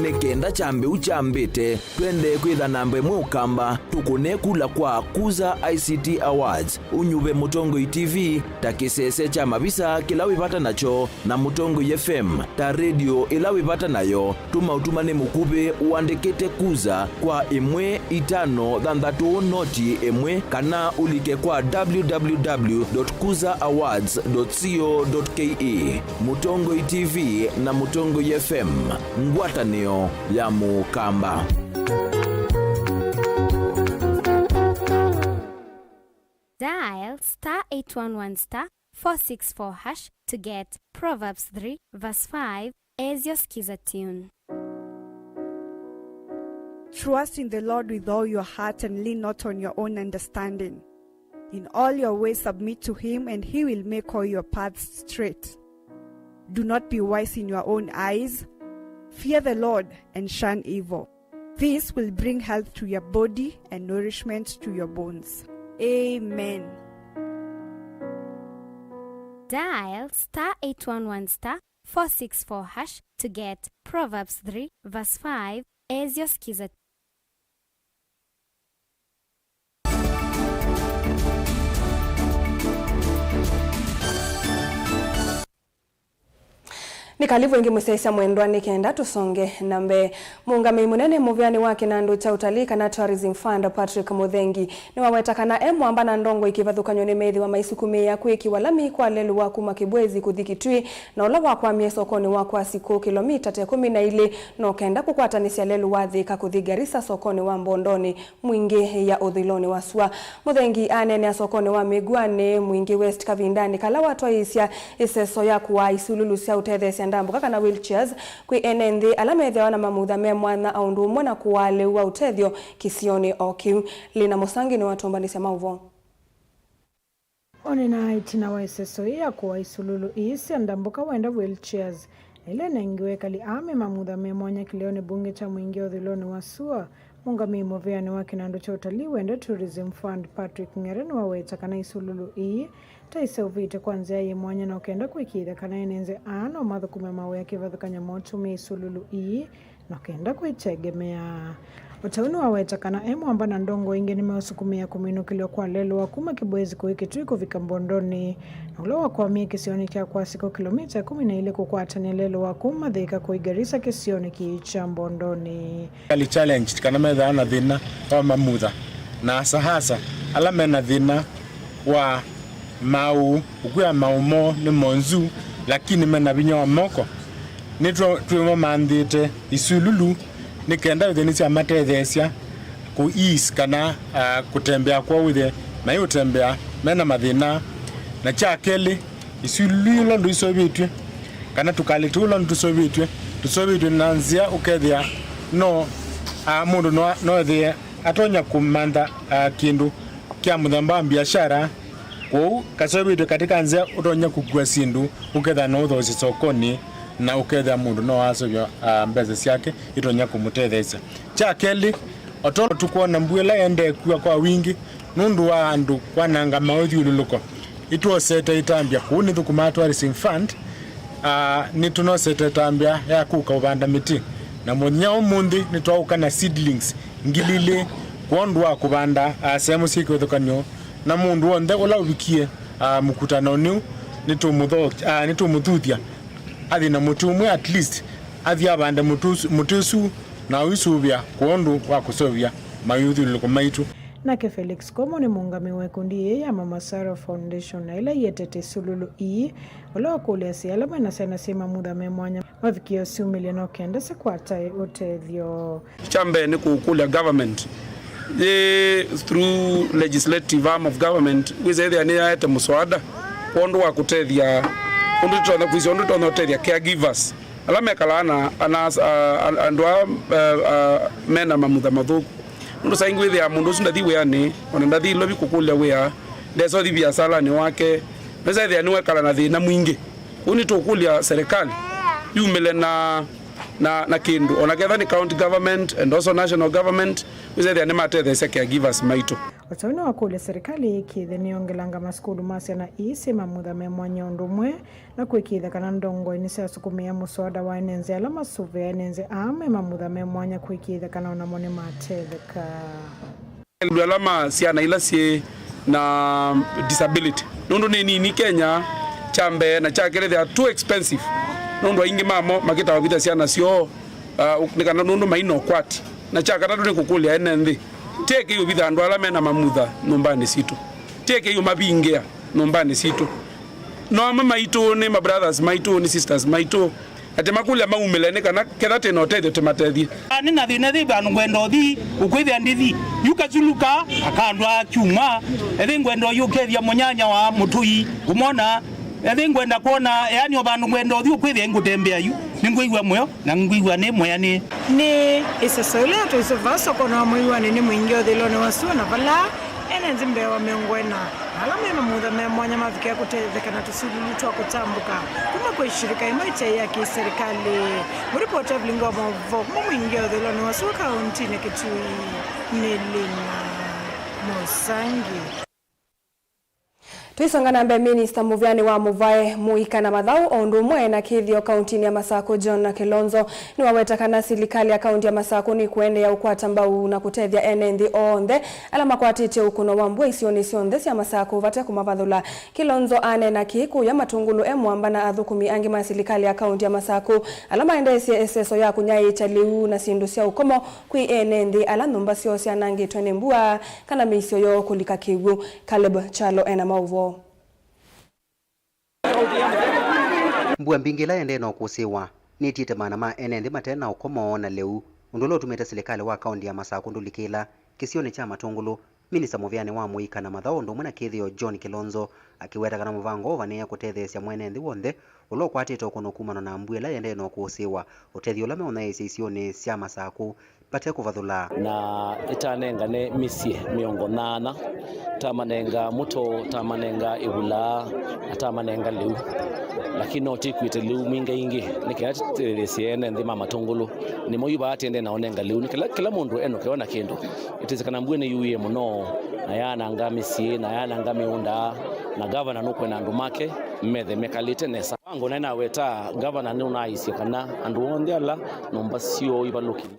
Nĩ kenda kyambĩu kyambĩte, twendee kwĩtha namba ĩmwe Ũkamba, tũkũne kula kwa Kuza I C T Awards, ũnyuve Mũtongoi T V ta kĩsese kya mavisa kĩla wĩ vata nakyo, na Mũtongoi F M ta redio ĩla wĩ vata nayo. Tũma ũtumanĩ mũkuvĩ ũandĩkĩte Kuza kwa ĩmwe itano thanthatũ noti ĩmwe, kana ũlike kwa W W W dot kuza awards dot co dot K E. Mũtongoi T V na Mũtongoi F M, ngwatanĩo ya Mũkamba. Dial star eight one one star four six four hash to get Proverbs three verse five as your Skiza tune. Trust in the Lord with all your heart and lean not on your own understanding. In all your ways submit to him, and he will make all your paths straight. Do not be wise in your own eyes. Fear the Lord and shun evil. This will bring health to your body and nourishment to your bones. Amen. Dial star eight one one star four six four hash to get Proverbs three verse five as your Skiza. Nĩ kalivu ĩngĩ mũsyaĩĩsya mwendwa, nĩ kenda tũsonge na mbee. Mũũngamĩi mũnene mũvĩanĩ wa kĩnandũ kya ũtalii kana Tourism Fund, Patrick Mũthengi, nĩwaweta kana e mwamba na ndongoi kĩvathũkany'o nĩmethĩwa maisukumĩĩa kwĩkĩwa lami kwa lelũ wa kuma Kibwezi kũthi Kitui, na ũla wakwamie sokonĩ wa Kwasi kũũ kĩlomita ta ĩkũmi na ilĩ, no kenda kũkwatanĩsya lelũ wa Thĩka kũthi Garissa sokonĩ wa Mbondonĩ, Mwingĩ ya ũthũĩlonĩ wa sua. Mũthengi aneenea sokonĩ wa Mĩguanĩ, Mwingĩ West, kavindanĩ kala watwaĩĩsya ĩseso ya kũaa isululu sya ũtetheesya ndambũka kana wheelchairs kwĩ ene nthĩ ala methĩawa na mamutha me mwanya, o ũndũ ũmwe na kũaa lĩu wa ũtethyo kĩsionĩ o kĩu. Lina Mũsangi nĩwatũmbanĩsya maũvoo. Onenaa ĩtina wa ĩseso ĩĩ ya kũaa isululu ii sya ndambũka wenda wheelchairs, ĩla ĩnengiwe ekali aa me mamutha me mwanya kĩleonĩ mbunge kya Mwingĩ ũthũĩlonĩ wa sua. Mũũngamĩi mũvĩanĩ wa kĩnandũ kya ũtalii wenda Tourism Fund, Patrick Ng'ere, nĩwaweta kana isululu ii ta iseũvĩtwe kwa nzĩa yĩ mwanya na ũkenda kũĩkĩĩthya kana ene nthĩ aa no mathũkũme mawĩa kĩvathũkany'o maũtũmĩa isululu ii na kenda kwĩtegemea. O ta ũu nĩwaweta kana e mwamba na ndongoi ingĩ nĩmeũsukumĩa kũminũkĩlw'a kwa lelũ wa kuma Kibwezi kũĩ Kitui kũvika Mbondonĩ, na ũla wakwamie kĩsionĩ kya Kwasi kũũ kĩlomita ĩkũmi na ilĩ kũkwatany'a lelũ wa kuma Thĩka kũi Garissa kĩsionĩ kĩĩ kya Mbondonĩ. Kali challenged kana methaa na thĩna wa mamutha, na asa asa ala mena thĩna wa maũũ, ũkwĩa maũũ moo nĩ monzu, lakini mena vinya wa moko. Nĩtwĩ-, twĩmamanthĩte isululu nĩ kenda wĩthĩe nĩsyamatetheesya kũ ease kana, ah, kũtembea kwoo wĩthĩe maiũtembea mena mathĩna. Na kya kelĩ, isululu ila ũndũ iseũvĩtw'e kana tũkalĩ tũu ila ũndũ tũseũvĩtw'e, tũseũvĩtw'e na nzĩa ũkethĩa no, ah, mũndũ no, no ethĩe atonya kũmantha, ah, kĩndũ kya mũthemba wa mbiasyara. Kwoou kaseũvĩtw'e katĩ ka nzĩa ũtonya kũkua syĩndũ ũkethĩa no ũthoosye sokonĩ na ũkethĩa mũndũ no aseũvya, ah, mbesa syake itonya kũmũtetheesya. Kya kelĩ, o tondũ tũkwona mbua ĩla ĩendee kua kwa wingĩ nũndũ wa andũ kwananga maũthyũlũlũko, nĩtwosete ĩtambya kũu nĩthũkũmaa Tourism Fund. Ah, nĩtũnosete ĩtambya ya kũka ũvanda mĩtĩ, na mũthenya ũmũnthĩ nĩtwaũka na seedlings ngili ilĩ kwondũ wa kũvanda, ah, sehemu syĩ kĩvathũkany'o, na mũndũ w'onthe ũla ũvikie, ah, mũkutanonĩ ũũ nĩtũmũtho-, ah, nĩtũmũthuthya athi na mũtĩ ũmwe at least, athi avande mũtĩ ũsu, mũtĩ ũsu na ũisũvĩa kwondũ wa kũseũvya mawĩũthyũlũlũko maitũ. Nake Felix Komo nĩ mũũngamĩi wa ĩkundi yĩĩ ya Mama Sarah Foundation, na ĩla ĩetete isululu ii, ũla wakũlya asyai ala mena syana syĩ mamutha me mwanya mavikĩe ũsyumĩlyo no kenda sikwatae ũtethyo. Kya mbee nĩ kũkũlya government, yĩ through legislative arm of government, wĩsa ĩthĩa nĩyaete mũswada kwondũ wa kũtethya, ũndũ tũtonya kwĩsĩ, ũndũ tũtonya ũtethya caregivers ala mekalaa na, ana, a, a, andũ aa, a, a, mena mamutha mathũku. Nũndũ saa ingĩ wĩthĩaa mũndũ ũsu ndathi wĩanĩ, ona ndathi ilovi kũkũlya wĩa, ndesa ũthi viasalanĩ wake, nesa ĩthĩa nĩwekala na thĩna mwingĩ. Kwoou nĩtũkũlya serikali yumĩle na, na, na kĩndũ, ona ketha nĩ county government and also national government, wĩsa ĩthĩa nĩmatetheesya caregivers maitũ. O ta ũu nĩwakũlya serikali ĩkĩĩthye nĩyongelanga masukulu ma syana ii syĩ mamutha me mwanya ũndũ ũmwe na kwĩkĩĩthya kana ndongoi nĩsyasũkũmĩa mũswada wa ene nzĩ ala masũvĩaa ene nzĩ aa me mamutha me mwanya kwĩkĩĩthya kana onamo nĩmatetheka. Andũ ala ma syana ila syĩ na disability, nũndũ nĩ nini Kenya, kya mbee, na kya kelĩ, they are too expensive, nũndũ aingĩ mamo makĩtaa ũvitha syana syoo, ah, nĩ kana nũndũ maina ũkwati, na kya katatũ nĩ kũkũlya ene nthĩ, tĩekei ũvitha andũ ala mena mamutha nyũmbanĩ sitũ, tĩekei ũmavingĩa nyũmbanĩ sitũ. No amwe maitũ nĩ ma brothers maitũ, nĩ sisters maitũ, Atĩ makũlya maumĩle nĩ kana ketha twĩ na ũtethyo tũmatethye. Nĩ na thĩna ethĩ vandũ ngwenda ũthi, ũkwĩthĩa ndithi yu kasuluka akandwa kyumwa, ethĩ ngwenda ũyũkethya mũnyanya wa mũtũi kũmwona, ethĩ ngwenda kwona, yaani o vandũ ngwenda ũthi ũkwĩthĩa ngũtembea yu, nĩngwĩw'a mũyo na ngwĩw'a nĩ mwĩanĩe. Nĩ ĩseso ĩla yatũisye vaa sokoni wa Mũiw'anĩ nĩ mũingĩ ũthĩlonĩ wa sua na vala ene nthĩ mbee wa mĩongo ĩna na ala me mamutha me mwanya mavikĩa kũtetheka na tũsululu twa kũtambũka kuma kwĩ shirika ĩmwe ĩtaĩ ya kĩserikali. Mũripoti wa vilingi wa maũvoo kuma mũingĩ ũthĩlonĩ wa sua kauntinĩ Kitui nĩ Lina Mũsangi. Tũisonga na mbee, Minista mũvĩanĩ wa mũvae, mũika na mathaũ, o ũndũ ũmwe na kĩthĩo kauntinĩ ya Masakũ, John Kilonzo, nĩwaweta kana silikalĩ ya kaunti ya Masakũ nĩkũendeea ũkwata mbau na kũtethya ene nthĩ onthe ala makwatĩtye ũkũno wa mbua isionĩ syonthe sya Masakũ vate kũmavathũla. Kilonzo aneena kĩĩ kũya Matũngũlũ e mũamba na athũkũmi angĩ ma silikalĩ ya kaunti ya Masakũ ala maendeesye ĩseso ya kũnyaĩĩkya lĩu na syĩndũ sya ũkomo kwĩ ene nthĩ ala nyũmba syoo syanangĩtwe nĩ mbua kana mĩisyo yoo kũlika kĩw'ũ. Caleb Kyalo ena maũvoo. Mbua mbingĩ ĩla ĩendee na ũkũsĩĩwa nĩtiĩte maana ma ene nthĩ mate na ũkomo na lĩu, ũndũ ũla ũtumĩte silikalĩ wa kaunti ya Masakũ ndũlikĩla kĩsionĩ kya Matũngũlũ. Minista mũvĩanĩ wa mũika na mathaũ ũndũ ũmwe na kĩthĩo, John Kilonzo, akĩweta kana mũvango ũvanĩĩe kũtetheesya mwene nthĩ w'onthe ũla ũkwatĩte ũkũno kumana na mbua ĩla ĩendee na ũkũsĩĩwa, ũtethyo ũla meũnyaĩĩsya isionĩ sya Masakũ vate kũvathũla. Na ĩtanengane mĩsyĩ mĩongo nyaanya, tamanenga mũto, tamanenga ĩvula, na tamanenga lĩu. Lakini no tĩkwĩte lĩu mwingaingĩ, nĩ kenda tĩtetheesye ene nthĩ ma Matũngũlũ. Nĩmo yu vaa tĩendee na ũnenga lĩu, nĩ kĩla, kĩla mũndũ enũke ona kĩndũ. Ĩtĩsĩ kana mbua nĩyuie mũno, na yaananga mĩsyĩ, na yaananga mĩũnda, na gavana nũkwenda andũ make methe mekalĩte nesa. Vango naĩ naweta, gavana nũnaaisye kana andũ onthe ala nyũmba syoo ivalũkile.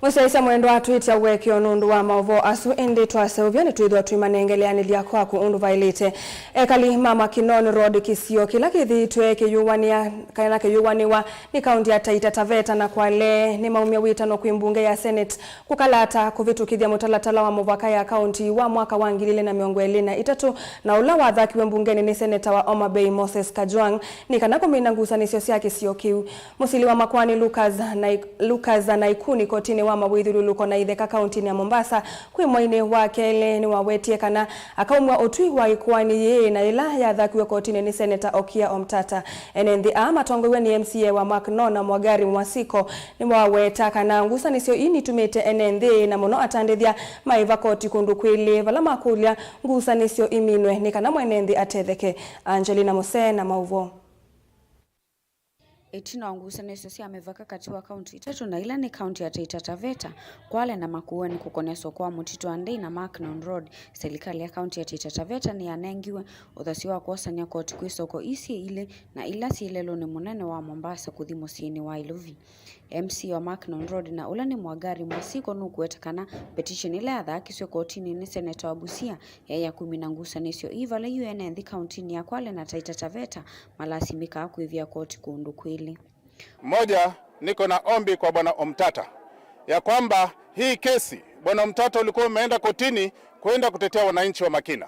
Mũsyaĩĩsya mwendwa, twĩtya ũekeo nũndũ wa maũvoo asu, ĩndĩ twaseũvya nĩtwĩthĩwa tũimanengeleanĩlya kwaku ũndũ vaĩlĩte. Ekali ma Mackinnon Road, kĩsio kĩla kĩthĩĩtwe kĩyũanĩa kana kĩyũanĩwa nĩ kaunti ya Taita Taveta na Kwale, nĩmaumya wĩtano kwĩ mbunge ya Senate kũkalata kũvĩtũkĩthya mũtalatala wa mũvaka ya kaunti wa mwaka wa ngili ilĩ na mĩongo ĩlĩ na itatũ, na ũla wathakiwe mbungenĩ nĩ seneta wa Homa Bay Moses Kajwang', nĩ kana kũmina ngusanĩsyo sya kĩsio kĩu. Mũsili wa makoani Lucas Nai-, Lucas Naikuni kotinĩ wa mawĩthyũlũlũko na itheka kauntinĩ ya Mombasa kwĩ mwainĩ wa kelĩ nĩwawetie kana akaumw'a ũtwi wa ĩkoani yĩĩ na yĩla yathakiwe kotinĩ nĩ seneta Okia Omtata. Ene nthĩ aa matongoew'e nĩ M C A wa Mackinnon na Mwagari Mwasiko nĩmaweta kana ngusanĩsyo ii nitumĩte ene nthĩ na mũno atandĩthya maĩva koti kũndũ kwĩlĩ vala makũlya ngusanĩsyo iminwe nĩ kana mwene nthĩ atetheke. Angelina Musee na maũvoo. Ĩtina wa ngusanĩsyo sya mĩvaka katĩ wa kaunti itatũ na ila nĩ kaunti ya Taita Taveta, Kwale na Makueni kũkonea soko wa Mũtitũ Andei na Mackinnon Road, silikalĩ ya kaunti ya Taita Taveta nĩyanengiwe ũthasyo wa kwosany'a koti kwĩ soko ii syĩ ilĩ na ila syĩ lelũnĩ mũnene wa Mombasa kũthi mũsyĩnĩ wa Iluvi. M C wa Mackinnon Road na ũla nĩ Mwagari Mwasiko nũkũweta kana petition ĩla yathakiswe kotinĩ nĩ seneta wa Busia yaĩ ya kumina ngusanĩsyo ii vala yu ene nthĩ kauntinĩ ya Kwale na Taita Taveta malasimĩkaa kwĩvĩa koti kũndũ kwĩlĩ. Moja, niko na ombi kwa Bwana Omtata ya kwamba hii kesi, Bwana Omtata, ulikuwa umeenda kotini kwenda kutetea wananchi wa Makina,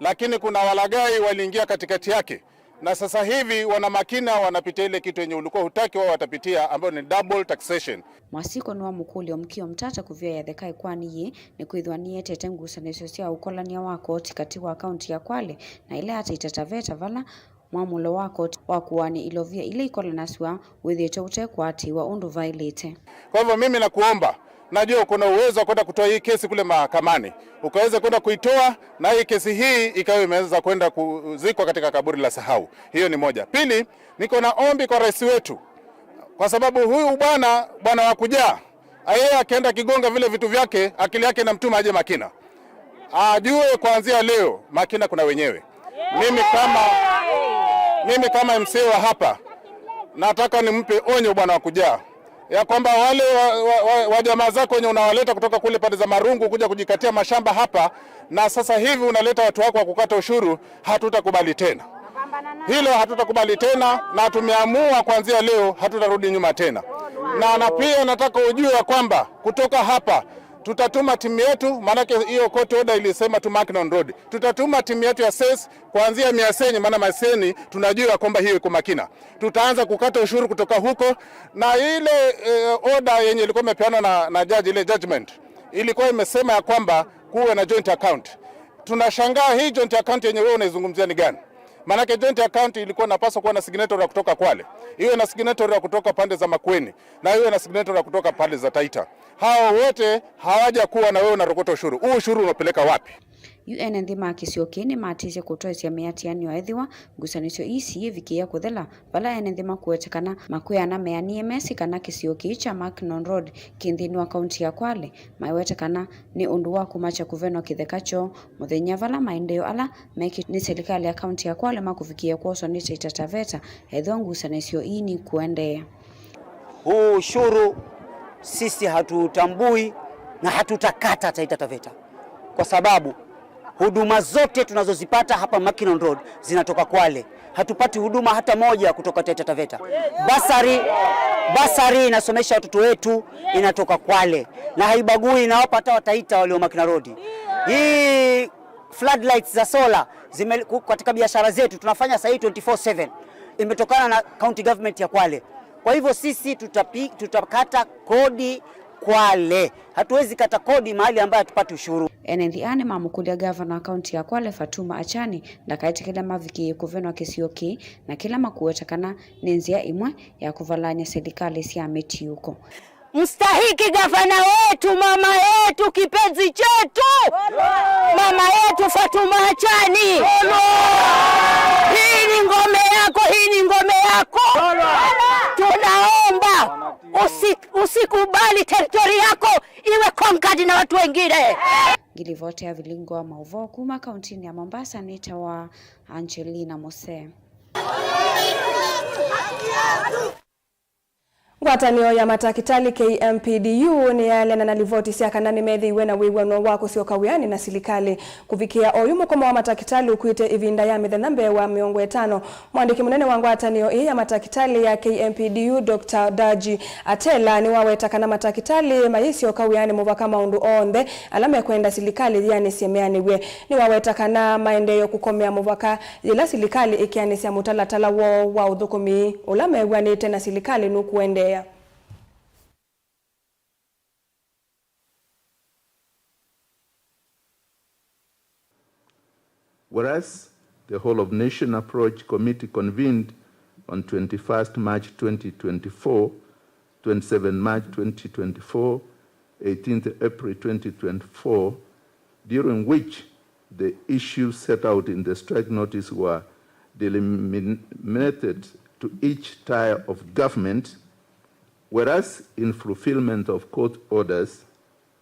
lakini kuna walaghai waliingia katikati yake, na sasa hivi wana Makina wanapitia ile kitu yenye ulikuwa hutaki wao watapitia, ambayo ni double taxation. Mwasiko nĩwamũkũlya Omukia Omtata kũvya yathe kaĩkwanĩ yĩĩ nĩkwĩthĩwa nĩyetete ngusanĩsyo sya ũkolany'a wa koti katĩ wa kaunti ya Kwale na ĩla ya Taita Taveta vala mwamũlo wa koti wa kũaany'a ilovia ila ikolanasw'a wĩthĩĩtwe ũtekwatĩĩwa ũndũ vaĩlĩte. Kwa hivyo mimi nakuomba, najua uko na uwezo wa kwenda kutoa hii kesi kule mahakamani, ukaweze kwenda kuitoa na hii kesi hii ikawa imeweza kwenda kuzikwa katika kaburi la sahau. Hiyo ni moja. Pili, niko na ombi kwa rais wetu, kwa sababu huyu bwana, bwana wa kujaa, yeye akienda kigonga vile vitu vyake, akili yake inamtuma aje Makina. Ajue kuanzia leo Makina kuna wenyewe. Mimi kama, mimi kama M C A wa hapa, nataka nimpe onyo bwana wa kujaa ya kwamba wale wa, wa, wa, wa jamaa zako wenye unawaleta kutoka kule pande za Marungu kuja kujikatia mashamba hapa, na sasa hivi unaleta watu wako wa kukata ushuru, hatutakubali tena. Hilo hatutakubali tena, na tumeamua kuanzia leo hatutarudi nyuma tena. Na, na pia nataka ujue ya kwamba kutoka hapa Tutatuma timu yetu, maanake hiyo court order ilisema tu Mackinnon Road. Tutatuma timu yetu ya sales kuanzia Miasenyi, maana Miasenyi tunajua kwamba hiyo iko Makina. Tutaanza kukata ushuru kutoka huko, na ile, eh, order yenye ilikuwa imepeanwa na, na judge, ile judgment, ilikuwa imesema ya kwamba kuwe na joint account. Tunashangaa hii joint account yenye wewe unaizungumzia ni gani? Maanake joint account ilikuwa inapaswa kuwa na signatory ya kutoka Kwale, iwe na signatory ya kutoka pande za Makueni, na iwe na signatory ya kutoka pande za Taita. Hao wote hawajakuwa na wewe unarokota ushuru. Huu ushuru unapeleka wapi? Yu ene nthĩ ma kĩsio kĩĩ nĩmatĩsye kũtwaĩsya mĩatĩanĩo ethĩwa ngusanĩsyo ii siyĩvikĩĩa kũthela, vala ene nthĩ makũweta kana makwĩana meanĩe mesĩ kana kĩsio kĩĩ kya Mackinnon Road kĩ nthĩnĩ wa kaunti ya Kwale, maiweta kana nĩ ũndũ wa kũmakya kũvenwa kĩtheka kyoo mũthenya vala maendeeo ala mekĩ nĩ silikalĩ ya kaunti ya Kwale makũvikĩĩa kwoswa nĩ Taita Taveta ethĩwa ngusanĩsyo ii nikũendeea. Huu ushuru sisi hatutambui na hatutakata Taita Taveta, kwa sababu huduma zote tunazozipata hapa Mackinnon Road zinatoka Kwale. Hatupati huduma hata moja kutoka Taita Taveta. Basari, basari inasomesha watoto wetu inatoka Kwale, na haibagui, inawapa hata Wataita walio Mackinnon Road. Hii floodlights za solar zime, ku-, katika biashara zetu tunafanya sahii twenty-four seven, imetokana na county government ya Kwale. Kwa hivyo sisi tutapi-, tutakata kodi Kwale. Hatuwezi kata kodi mahali ambayo hatupati ushuru. Ene nthĩ aa nĩmamũkũlya ngavana wa kaunti ya Kwale Fatuma Achani ndakaĩtĩkĩle mavikĩĩe kũvenwa kĩsio kĩĩ, na kĩla makũweta kana nĩ nzĩa ĩmwe ya kũvalany'a silikalĩ sya mĩtiũko. Mstahiki gavana wetu, mama yetu, kipenzi chetu, mama yetu Fatuma Achani. Hii ni ngome yako, hii ni ngome yako. Tunaomba usi-, usikubali territory yako iwe conquered na watu wengine. Ngilivoti ya vilingo wa mauvoo kuma kauntinĩ ya Mombasa nĩtawa Angelina Mose. Ngwatanĩo ya matakĩtalĩ K M P D U nĩyaeleana na livoti sya kana nĩmethĩiwe na wĩw'ano wa kũsyoka wĩanĩ na silikalĩ. Kũvikĩa oyu, mũkomo wa matakĩtalĩ ũkuĩte ĩvinda ya mĩthenya mbee wa mĩongo ĩtano. Mwandĩki mũnene wa ngwatanĩo ĩĩ ya matakĩtalĩ ya K M P D U, Doctor Daji Atela, nĩwaweta kana matakĩtalĩ mayĩsyoka wĩanĩ mũvaka maũndũ onthe ala mekwenda silikalĩ yĩanĩsye meanĩw'e. Nĩwaweta kana maendeeo kũkomea mũvaka yĩla silikalĩ ĩkeanĩsya mũtalatala woo wa ũthũkũmi ũla mew'anĩte na silikalĩ nũkũendeea. Whereas the Whole of Nation Approach Committee convened on twenty-first March twenty twenty-four, twenty-seventh March twenty twenty-four, eighteenth April twenty twenty-four, during which the issues set out in the strike notice were delimited to each tier of government, whereas in fulfillment of court orders,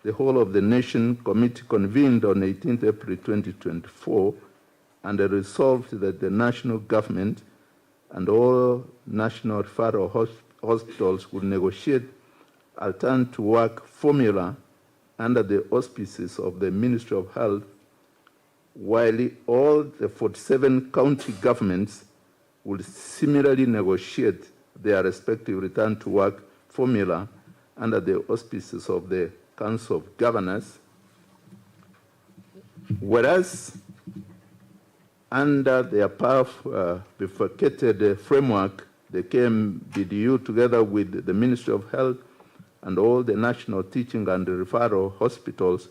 the Whole of the Nation Committee convened on eighteenth April twenty twenty-four and resolved that the national government and all national referral hos-, hospitals would negotiate a return to work formula under the auspices of the Ministry of Health, while all the forty-seven county governments will similarly negotiate their respective return to work formula under the auspices of the Council of Governors. Whereas, under the above, uh, bifurcated, uh, framework, the K M P D U, together with the Ministry of Health and all the national teaching and referral hospitals,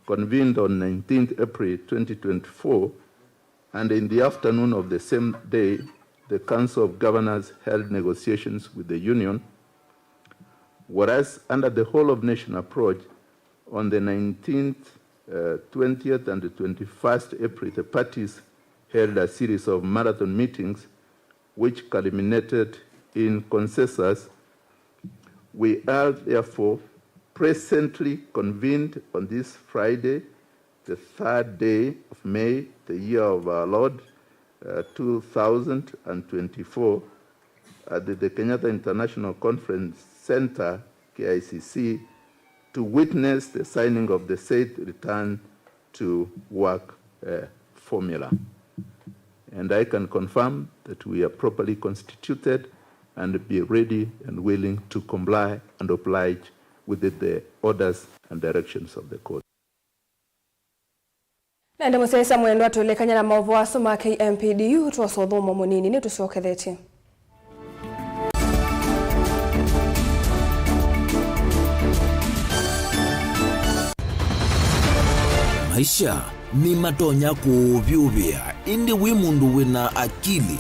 convened on nineteenth April twenty twenty-four, and in the afternoon of the same day, the Council of Governors held negotiations with the union. Whereas, under the Whole of Nation Approach, on the nineteenth, uh, twentieth, and the twenty-first April, the parties held a series of marathon meetings which culminated in consensus. We are therefore presently convened on this Friday, the third day of May, the year of our Lord, uh, two thousand and twenty-four, at the, the Kenyatta International Conference Center, K I C C, to witness the signing of the said return to work, uh, formula. And I can confirm that we are properly constituted and be ready and willing to comply and oblige within the orders and directions of the court. Na ĩndĩ mũsyaĩĩsya mwendwa, tũlekany'a na maũvoo asu ma K M P D U, twosa ũthũmũo mũnini, nĩtũsyokethetye. Maisha nĩmatonya kũũvyũvĩa, ĩndĩ wĩ mũndũ wĩ na akili,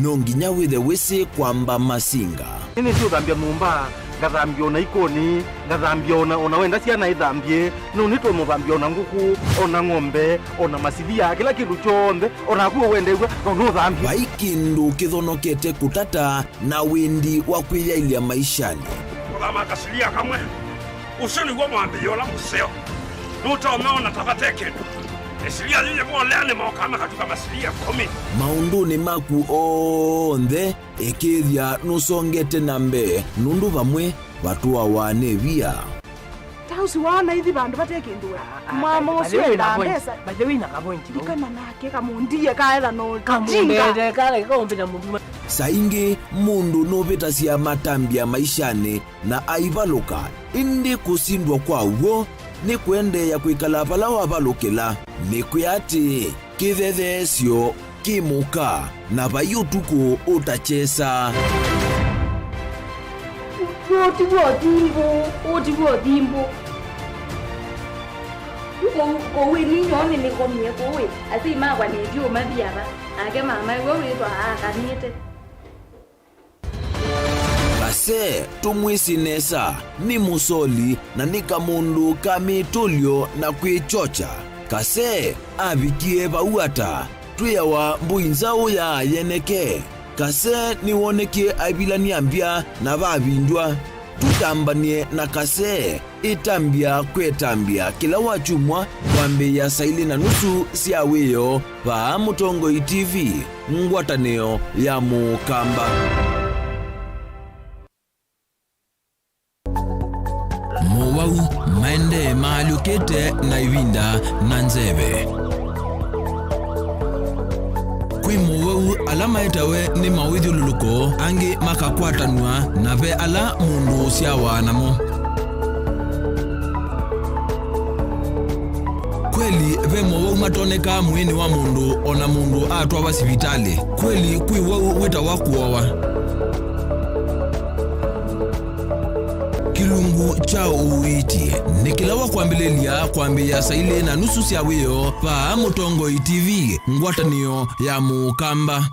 no nginya wĩthe wĩsĩ kwamba masinga. Nĩnĩsĩ ũthambya nyũmba, ngathambya o na ikoni, ngathambya o na, o na wenda syana ithambye, no nĩtũmũthambya o na ngũkũ, o na ng'ombe, o na masilia, kĩla kĩndũ kyonthe, o naku ũwendew'a, no nũthambye. Vai kĩndũ kĩthonokete kũtata na wĩndi wa kwĩyaĩlya maishanĩ. Kũthama kasilia kamwe, ũsu nĩw'o mwambĩlĩo ũla mũseo. Nũtonya ona ta vate kĩndũ. Ĩsilia yĩyĩvolea nĩmokaa makatuka masilia ĩkũmi. Maũndũnĩ maku onthe, ĩkĩĩthya nũsongete na mbee, nũndũ vamwe vatũawa nĩ ĩvia. Ta ũsu waona ithi vandũ vate kĩndũ we. Mama ũsu endaa mbesa. By the way, na kavointi vau. Ndikana nake kamũndie kaetha no tinga. Kamũndete kala kaũmbĩta mũndũ. Saa ingĩ mũndũ nũvĩtasya matambya maishanĩ na aivalũka, ĩndĩ kũsindwa kwa w'o nĩ kũendeea kwĩkala vala wavalũkĩla. Nĩkwĩa atĩĩ, kĩthetheesyo kĩ mũka, na vai ũtukũ ũtakyesa. Ũũ ti w'o thimbũ, ũũ ti w'o thimbũ. Kũu, kũu ĩ ninyoo nĩnĩkomie kũu ĩ, asyai makwa nĩtyo mathi ava, nake mama ĩwe wĩthwa aakanĩte. Kase, tũmwĩsĩ nesa, nĩ mũsoli na nĩ kamũndũ ka mĩtũlyo na kwĩkyokya. Kase avikie vau ata? Twĩawa mbũi nzaũ ya yeneke. Kase nĩwonekie aivilany'a mbya na vavindwa. Tũtambany'e na Kase. Ĩtambya kwĩ ĩtambya kĩla wakyumwa kwambĩĩa saa ilĩ na nusu sya wĩoo vaa Mũtongoi T V, ngwatanĩo ya Mũkamba. Mowau maendee maalyũkĩte na ĩvinda na nzeve. Kwĩ mowau ala maetawe nĩ mawĩthyũlũlũko, angĩ makakwatanw'a, na ve ala mũndũ ũsyawa namo. Kweli, ve mowau matonekaa mwĩĩnĩ wa mũndũ o na mũndũ atwawa sivitalĩ. Kweli, kwĩ wau wĩtawa kũowa. Kĩlungu kya ũiiti nĩ kĩla wa kwambĩlĩlya kwambĩĩa saa ilĩ na nusu sya wĩoo vaa Mũtongoi T V, ngwatanĩo ya Mũkamba.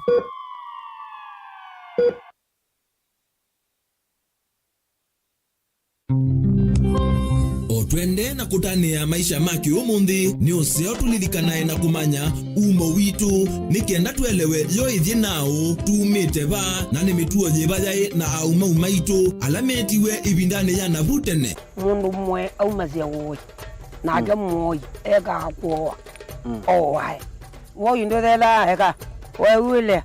O twendee na kũtanĩa maisha ma kĩũmũnthĩ, nĩ ũseo tũlilikanae na kũmanya umo witũ, nĩ kenda tũelewe yo ĩthyĩ naũ, tumĩte va, na nĩ mĩtuo yĩva yaĩ na aũmau maitũ ala meetiwe ĩvindanĩ ya navu tene. Mũndũ mũe aumasya ũĩ, nake mũoi ekaa kũoa, ooae. Woi ndũthelaa eka, weew'ĩle,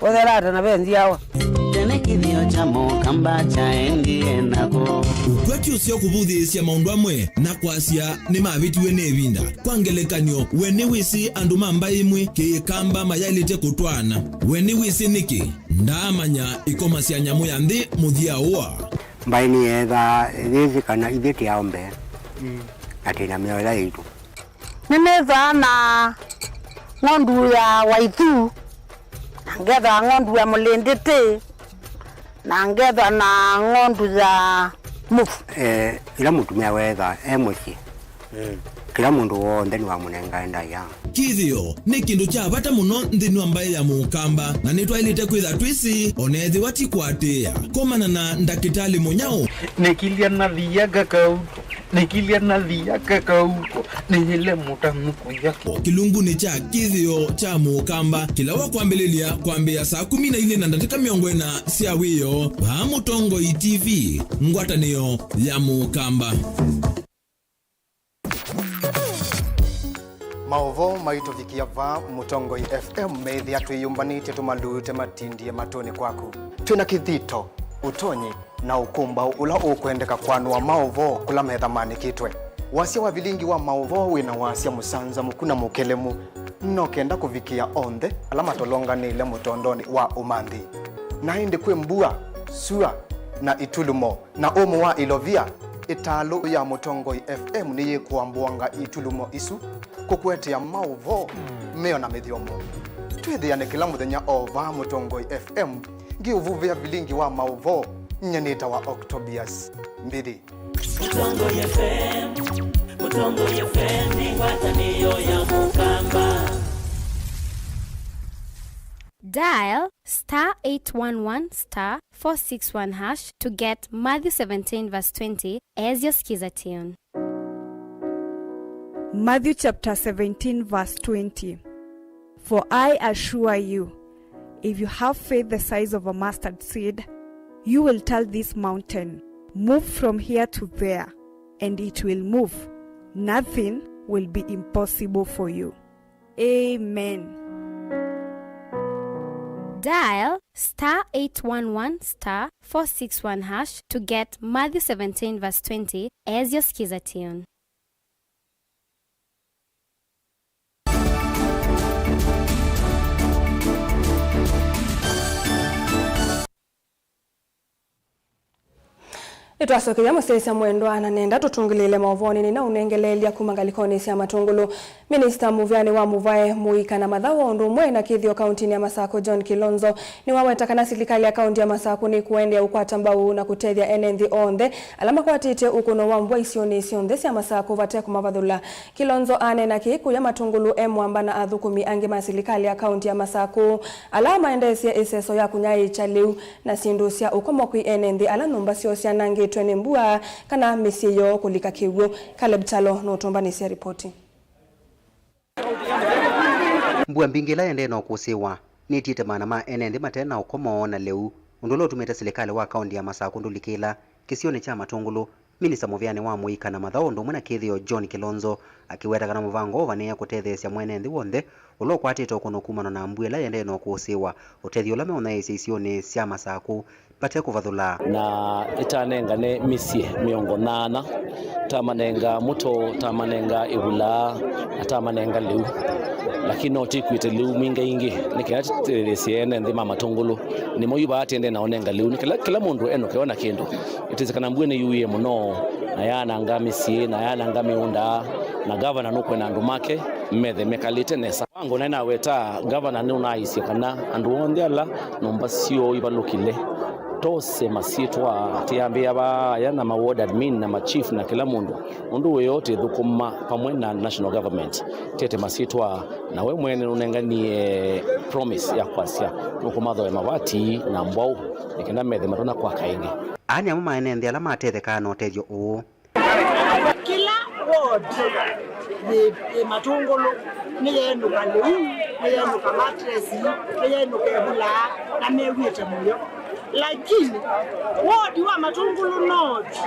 ũthelaa ta na ve nzyawa. Tene kĩthĩo kya Mũkamba kyaendie nako. Ũkwati ũseo kũvũthĩĩsya maũndũ amwe na kwasya nĩmavĩtiwe nĩ ĩvinda. Kwa ngelekany'o, we nĩwĩsĩ andũ ma mbaĩ ĩmwe Kĩkamba mayaĩlĩte kũtwaana? We nĩwĩsĩ nĩkĩ? Ndaamanya ĩkomasya nyamũ ya nthĩ mũthya ũa. Mbaĩ nĩyeethaa yĩsĩ kana ithyĩ tĩ aũme, na twĩ na mĩao ĩla yaitũ. Nĩnĩthaa na ng'ondu ya waithu, na ngetha ng'ondu ya mũlĩndĩtĩ, na ngetha na ng'ondu ya mũvu. Eh, ĩla mũtumĩa weetha e mũsyĩ, kĩla mũndũ w'onthe nĩwamũnengae ndaĩa. Kĩthĩo nĩ kĩndũ kya vata mũno nthĩnĩ wa mbaĩ ya Mũkamba, na nĩtwaĩlĩte kwĩtha twĩsĩ, o na ethĩwa ti kũatĩĩa. Komana na ndakĩtalĩ mũnyaũ. Nĩkilya na thia kakauko, nĩkilya na thia kakauko, nĩyĩle mũtanu kũya. Kĩlungunĩ kya kĩthĩo kya Mũkamba, kĩla wa kwambĩlĩlya kwambĩĩa saa kũmi na ilĩ na ndatĩka mĩongo ĩna sya wĩoo, vaa Mũtongoi T V, ngwatanĩo ya Mũkamba. Maũvoo maitũvikĩa vaa Mũtongoi F M, meĩthĩa twĩyũmbanĩtye tũmalute matindie matũnĩ kwaku. Twĩ na kĩthito, ũtonyi, na ũkũmbaũ ũla ũkwendeka kwanũa maũvoo kũla metha manĩkĩtwe. Wasya wa vilingi wa maũvoo wĩ na wasya mũsanzamũku na mũkelemu, no kenda kũvikĩa onthe ala matolonganĩile mũtondonĩ wa ũmanthi. Na ĩndĩ kwĩ mbua, sua, na itulumo, na ũmũ wa ilovia, Ĩtalũ ya Mũtongoi F M nĩyĩkũambũanga itulumo isu kũkũetea maũvoo meona mĩthyomo. Twĩthĩane kĩla mũthenya o vaa Mũtongoi F M, ngĩũvuvĩa vilingi wa maũvoo. Nyie nĩtawa Octobius Mbithi. Mũtongoi F M, Mũtongoi F M nĩ ngwatanĩo ya Mũkamba. Dial star eight one one star four six one hash to get Matthew seventeen verse twenty as your skiza tune. Matthew chapter seventeen verse twenty. For I assure you, if you have faith the size of a mustard seed, you will tell this mountain, "Move from here to there," and it will move. Nothing will be impossible for you. Amen. Dial star eight one one star four six one hash to get Matthew seventeen verse twenty as your skiza tune. Nĩtwasokeie mũsyaĩĩsya mwendwa, na nenda tũtũngĩlĩĩle maũvoonĩ nĩnaũnengeleelya kuma ngalĩkonĩ sya Matũngũlũ. Minista mũvĩanĩ wa mũvae, mũika na mathaũ o ũndũ ũmwe na kĩthĩo kauntinĩ ya Masakũ, John Kilonzo, nĩwaweta kana silikalĩ ya kaunti ya Masakũ nĩkũendeea ũkwata mbau na kũtethya ene nthĩ onthe ala makwatĩte ũkũno wa mbua isionĩ syonthe sya Masakũ vate kũmavathũla. Kilonzo aneena kĩĩ kũya Matũngũlũ e mũamba na athũkũmi angĩ ma silikalĩ ya kaunti ya Masakũ ala maendeesye ĩseso ya kũnyaĩĩkya lĩu na syĩndũ sya ũkomo kwĩ ene nthĩ ala nyũmba syoo syanangĩtwe nĩ mbua kana mĩsyĩ yoo kũlika kĩw'ũ. Caleb Kyalo nũtũmbanĩsya ripoti. Mbua mbingĩ ĩla ĩendee na ũkũsĩĩwa nĩtiĩte maana ma ene nthĩ mate na ũkomo na lĩu, ũndũ ũla ũtumĩte silikalĩ wa kaunti ya Masakũ ndũlikĩla kĩsionĩ kya Matũngũlũ. Minista mũvĩanĩ wa mũika na mathaũ ũndũ ũmwe na kĩthĩo, John Kilonzo, akĩweta kana mũvango ũvanĩĩe kũtetheesya mwene nthĩ w'onthe ũla ũkwatĩte ũkũno kumana na mbua ĩla ĩendee na ũkũsĩĩwa, ũtethyo ũla meũnyaĩĩsya isionĩ sya Masakũ vate kũvathũla. Na ĩtanengane mĩsyĩ mĩongo nana, tamanenga mũto, tamanenga ĩvulaa, na tamanenga lĩu. Lakini no tĩkwĩte lĩu mwingaingĩ, nĩ kenda tĩtetheesye ene nthĩ ma Matũngũlũ. Nĩmo yu vaa tĩendee na ũnenga lĩu, nĩ kĩla, kĩla mũndũ enũke ona kĩndũ. Ĩtĩsĩ kana mbua nĩyuie mũno, na yaananga mĩsyĩ, na yaananga mĩũnda, na gavana nũkwenda andũ make methe mekalĩte nesa. Wango naĩ naweta, gavana nũnaaisye kana andũ onthe ala nyũmba syoo ivalũkile, tose masyĩtwa, tĩambĩa vaa aya na ma ward admin na ma chief na kĩla mũndũ, ũndũ wĩoo tĩthũkũma vamwe na national government, tete masyĩtwa, na we mwene nũnenganie promise ya kwasya nũkũmathoya mavati na mbwaũ, nĩ kenda methe matonya kwaka ĩngĩ. Aa nĩ amwe ma ene nthĩ ala matethekaa na ũtethyo ũũ. Kĩla ward yĩ, yĩ Matũngũlũ nĩyeenũka lĩu, nĩyeenũka matresi, nĩyeenũka ĩvulaa, na mew'ĩte mũyo. Lakini ward wa Matũngũlũ North,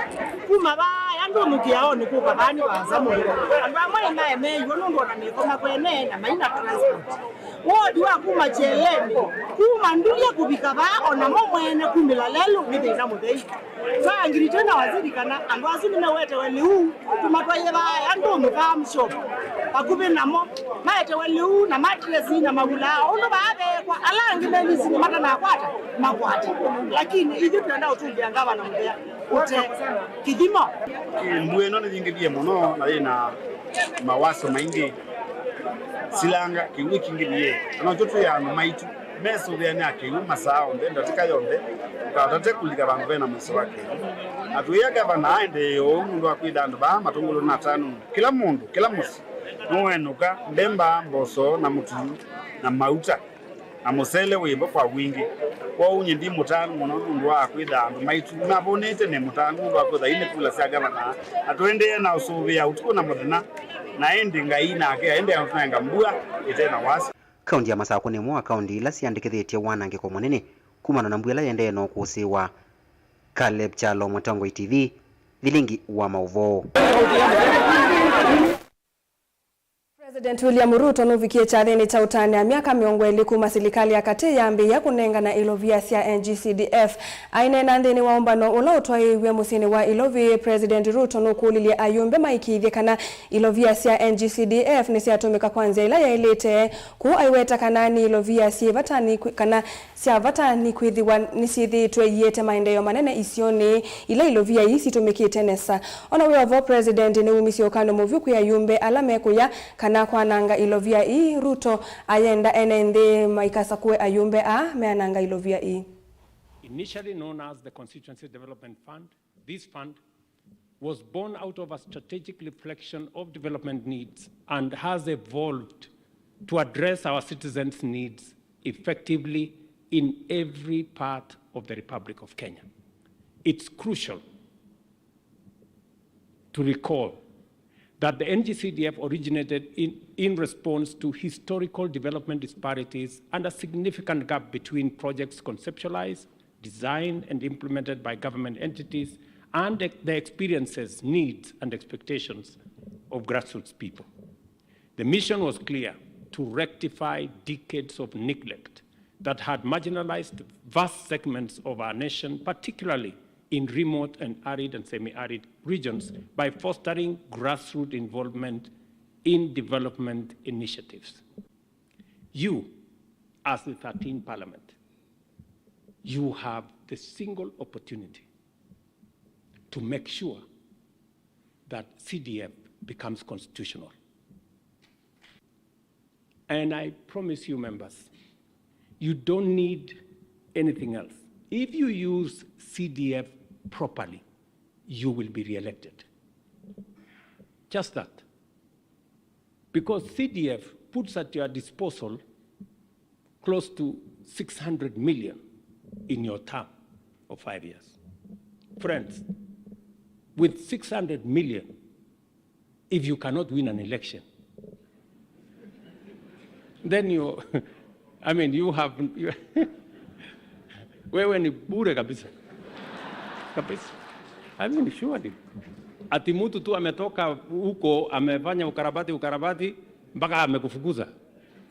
kuma vaa andũ mũkĩaonĩ kũka vaa nĩ vaasa mũno. Andũ amwe nĩmaemeeiwe nũndũ ona mĩko makwene na maina transport. Ward wa kuma Cheleni, kuma Ndulia kũvika vaa, onamo mwene kumĩla lelũ nĩ thĩna mũthei. Twaangĩlĩtwe na waziri kana andũ asu nĩmewetewe lĩu, tũmatwaie vaa andũ mũkamu shop vakuvĩ namo, maetewe lĩu na matresi na mavulaa, ũndũ vaa veekwa ala angĩ me mĩsyĩnĩ matanakwata, makwate. Lakini ithyĩ twenda ũtũngĩa ngavana mũthea ũte kĩthimo. Mbua ĩno nĩyingĩvie mũno na yĩna mawaso maingĩ. Silanga, kĩw'ũ kĩingĩvie. Nokyo twĩ andũ maitũ mesũvĩanĩa kĩw'ũ masaa onthe, ndatĩka yonthe, tũkatate kũlika vandũ vena mũiso wa kĩw'ũ. Na twĩĩa gavana aendee ũu nũndũ wa kwĩtha andũ vaa Matũngũlũ na Tanũnĩ. Kĩla mũndũ, kĩla mũsyĩ, nũenũka mbemba, mboso, na mũtu, na mauta, na mũsele wĩ vo kwa wingĩ. Kwoou nyie ndi mũtanu mũno nũndũ wa kwĩtha andũ maitũ nĩmavũnĩte. Nĩ mũtanu nũndũ wa kwĩtha ii nĩ kula sya gavana, na tũendee na ũsũvĩa ũtukũ na mũthenya, na ĩndĩ Ngai nake aendee kũtũnenga mbua ĩte na wasya. Kaunti ya Masakũ nĩ ĩmwe wa kaunti ila siandĩkĩthĩtye wanangĩko mũnene kumana na mbua ĩla ĩendee na ũkũsĩĩwa. Caleb Kyalo, Mũtongoi T V, vilingi wa maũvoo. President William Ruto nũvikie kyathĩnĩ kya ũtanĩa myaka mĩongo ĩlĩ kuma silikalĩ ya katĩ yambĩĩa kũnengana ilovia sya N G C D F. Aineena nthĩnĩ wa ũmbano ũla ũtwaĩĩw'e mũsyĩnĩ wa Ilovi, President Ruto nũkũlilye ayumbe maĩkĩĩthye kana ilovia sya N G C D F nĩsyatũmĩka kwa nzĩa ĩla yaĩlĩte. Kũu aiweta kana nĩ ilovia syĩ vata nĩ kwĩ-, kana sya vata nĩkwĩthĩwa nĩsyĩthĩĩtwe iĩte maendeeo manene isionĩ ila ilovia ii sitũmĩkĩte nesa. O na wĩ o vo, President nĩwumisye ũkany'o mũvyũ kwĩ ayumbe ala mekũya kana kwananga ilovia ii. Ruto ayenda ene nthĩ maikasakũe ayumbe aa meananga ilovia ii. Initially known as the Constituency Development Fund, this fund was born out of a strategic reflection of development needs and has evolved to address our citizens' needs effectively in every part of the Republic of Kenya. It's crucial to recall that the N G C D F originated in, in response to historical development disparities and a significant gap between projects conceptualized, designed and implemented by government entities and the experiences, needs, and expectations of grassroots people. The mission was clear: to rectify decades of neglect that had marginalized vast segments of our nation, particularly in remote and arid and semi-arid regions, by fostering grassroots involvement in development initiatives. You, as the thirteenth Parliament, you have the single opportunity to make sure that C D F becomes constitutional. And I promise you, members, you don't need anything else. If you use C D F properly, you will be re-elected. Just that. Because C D F puts at your disposal close to six hundred million in your term of five years. Friends, with six hundred million, if you cannot win an election, then you, I mean, you have, you, wewe ni bure kabisa. Kabisa. I mean, surely. Ati mtu tu ametoka huko, amefanya ukarabati, ukarabati, mpaka amekufukuza.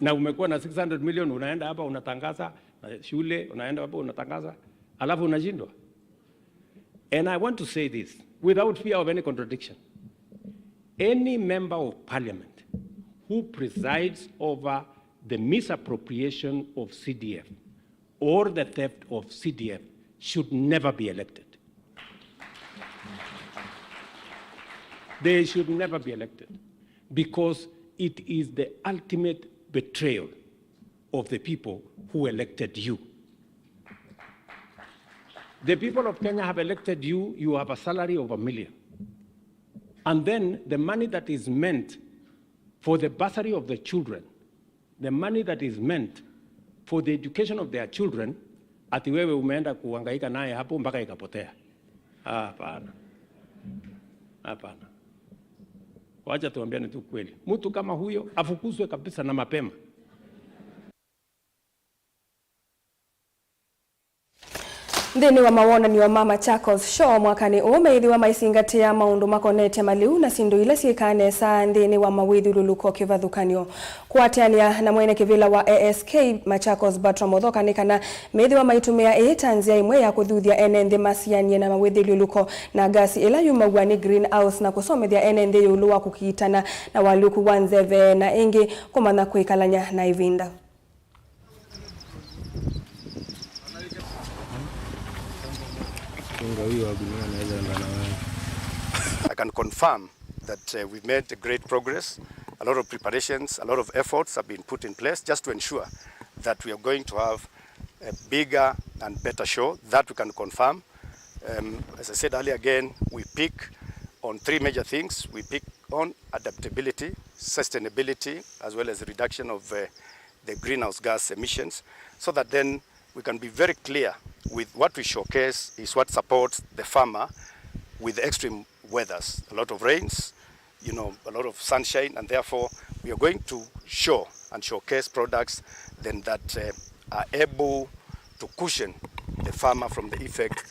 Na umekuwa na six hundred million, unaenda hapa unatangaza, na shule, unaenda hapa unatangaza, alafu unashindwa. And I want to say this without fear of any contradiction. Any member of parliament who presides over the misappropriation of C D F or the theft of C D F should never be elected. They should never be elected because it is the ultimate betrayal of the people who elected you. The people of Kenya have elected you, you have a salary of a million. And then the money that is meant for the bursary of the children, the money that is meant for the education of their children, ati wewe umeenda kuhangaika naye hapo mpaka ikapotea. Ah, hapana. Hapana. Wacha tuambiane tu kweli. Mtu kama huyo afukuzwe kabisa na mapema. Nthĩnĩ wa mawonany'o ma Machakos Show mwakanĩ ũũ, meĩthĩwa maisingatĩa maũndũ makonetye malĩu na syĩndũ ila syĩkaa nesa nthĩnĩ wa mawĩthyũlũlũko kĩvathũkany'o. Kũatĩanĩa na mwene kĩvĩla wa A S K Machakos, Bertram Muthoka, nĩ kana meĩthĩwa maitũmĩa ĩĩ ta nzĩa ĩmwe ya kũthuthya ene nthĩ masianie na mawĩthyũlũlũko na ngasi ĩla yumaw'a nĩ greenhouse na kũsomethya ene nthĩ ĩũlũ wa kũkitana na ũalyũku wa nzeve na ĩngĩ kũmanya kwĩkalany'a na ĩvinda. Mchanga huyu wa gunia anaweza enda na wewe. I can confirm that, uh, we've made great progress. A lot of preparations, a lot of efforts have been put in place just to ensure that we are going to have a bigger and better show. That we can confirm. Um, as I said earlier, again, we pick on three major things. We pick on adaptability, sustainability, as well as reduction of, uh, the greenhouse gas emissions, so that then we can be very clear with what we showcase is what supports the farmer with extreme weathers, a lot of rains, you know, a lot of sunshine, and therefore we are going to show and showcase products then that, uh, are able to cushion the farmer from the effect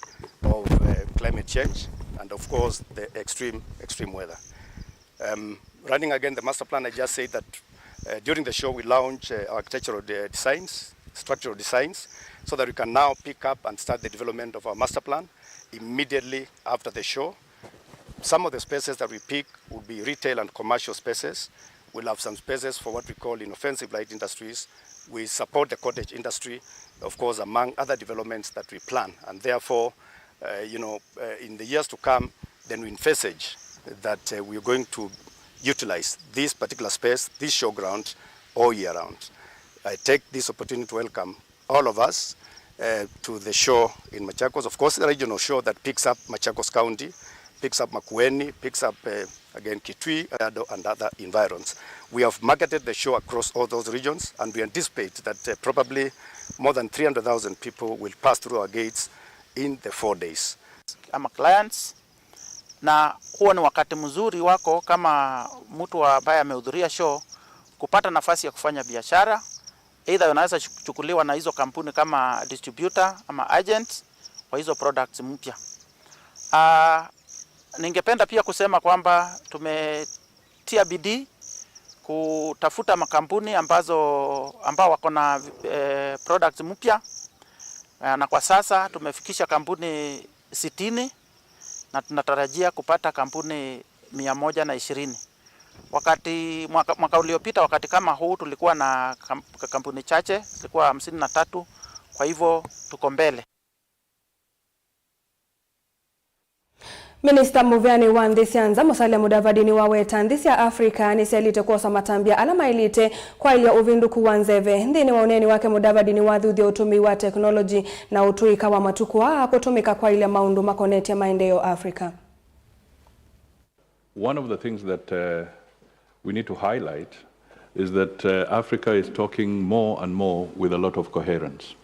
of, uh, climate change and, of course, the extreme, extreme weather. Um, Running again the master plan, I just said that, uh, during the show we launch, uh, architectural de-, designs, structural designs, so that we can now pick up and start the development of our master plan immediately after the show. Some of the spaces that we pick will be retail and commercial spaces. We'll have some spaces for what we call inoffensive light industries. We support the cottage industry, of course, among other developments that we plan, and therefore, uh, you know, uh, in the years to come, then we envisage that, uh, we are going to utilize this particular space, this showground, all year round. I take this opportunity to welcome all of us, uh, to the show in Machakos. Of course, the regional show that picks up Machakos County, picks up Makueni, picks up, uh, again, Kitui, Kajiado, and other environs. We have marketed the show across all those regions, and we anticipate that, uh, probably more than three hundred thousand people will pass through our gates in the four days. Ama clients, na huo ni wakati mzuri wako kama mtu ambaye amehudhuria show kupata nafasi ya kufanya biashara. Either unaweza chukuliwa na hizo kampuni kama distributor ama agent wa hizo products mpya. Ah, ningependa pia kusema kwamba tumetia bidii kutafuta makampuni ambazo, ambao wako na, eh, products mpya. Ah, na kwa sasa tumefikisha kampuni sitini na tunatarajia kupata kampuni mia moja na ishirini. Wakati mwaka, mwaka uliopita wakati kama huu tulikuwa na kam-, kampuni chache, zilikuwa hamsini na tatu, kwa hivyo tuko mbele. Minista mũvĩanĩ wa nthĩ sya nza, Musalia Mudavadi, nĩwaweta nthĩ sya Africa nĩsyaĩlĩte kwosa matambya ala maĩlĩte kwaĩlya ũvĩndũku wa nzeve. Nthĩnĩ wa ũneeni wake, Mudavadi nĩwathuthya ũtũmĩi wa teknolongyi na ũtũĩka wa matukũ aa kũtũmĩka kwaĩlya maũndũ makonetye maendeeo Africa. One of the things that, uh, we need to highlight is that, uh, Africa is talking more and more with a lot of coherence.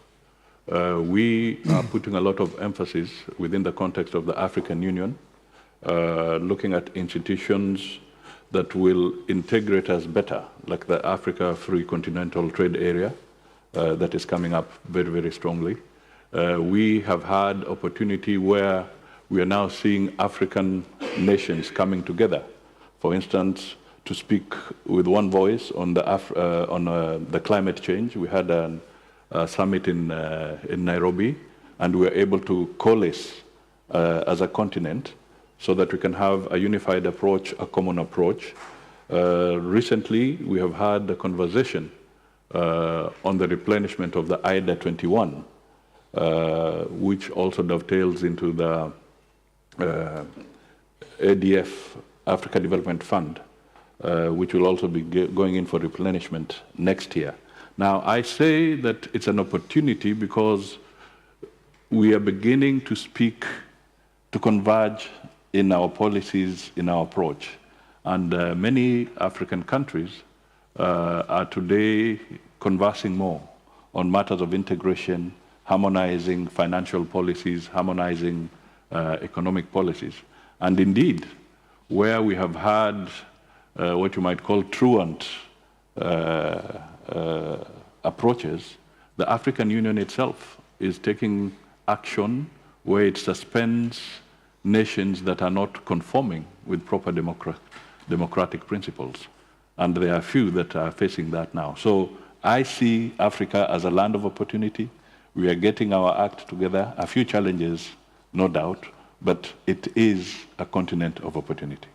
Uh, we are putting a lot of emphasis within the context of the African Union, uh, looking at institutions that will integrate us better, like the Africa Free Continental Trade Area, uh, that is coming up very, very strongly. Uh, we have had opportunity where we are now seeing African nations coming together, for instance, to speak with one voice on the Af-, uh, on, uh, the climate change. We had an, a summit in, uh, in Nairobi, and we were able to coalesce, uh, as a continent so that we can have a unified approach, a common approach. Uh, recently, we have had a conversation, uh, on the replenishment of the AIDA twenty-one, uh, which also dovetails into the, uh, A D F, Africa Development Fund, uh, which will also be ge-, going in for replenishment next year. Now, I say that it's an opportunity because we are beginning to speak to converge in our policies, in our approach. And, uh, many African countries, uh, are today conversing more on matters of integration, harmonizing financial policies, harmonizing, uh, economic policies. And indeed, where we have had, uh, what you might call truant uh, uh, approaches, the African Union itself is taking action where it suspends nations that are not conforming with proper democra-, democratic principles. And there are few that are facing that now. So I see Africa as a land of opportunity. We are getting our act together. A few challenges, no doubt, but it is a continent of opportunity.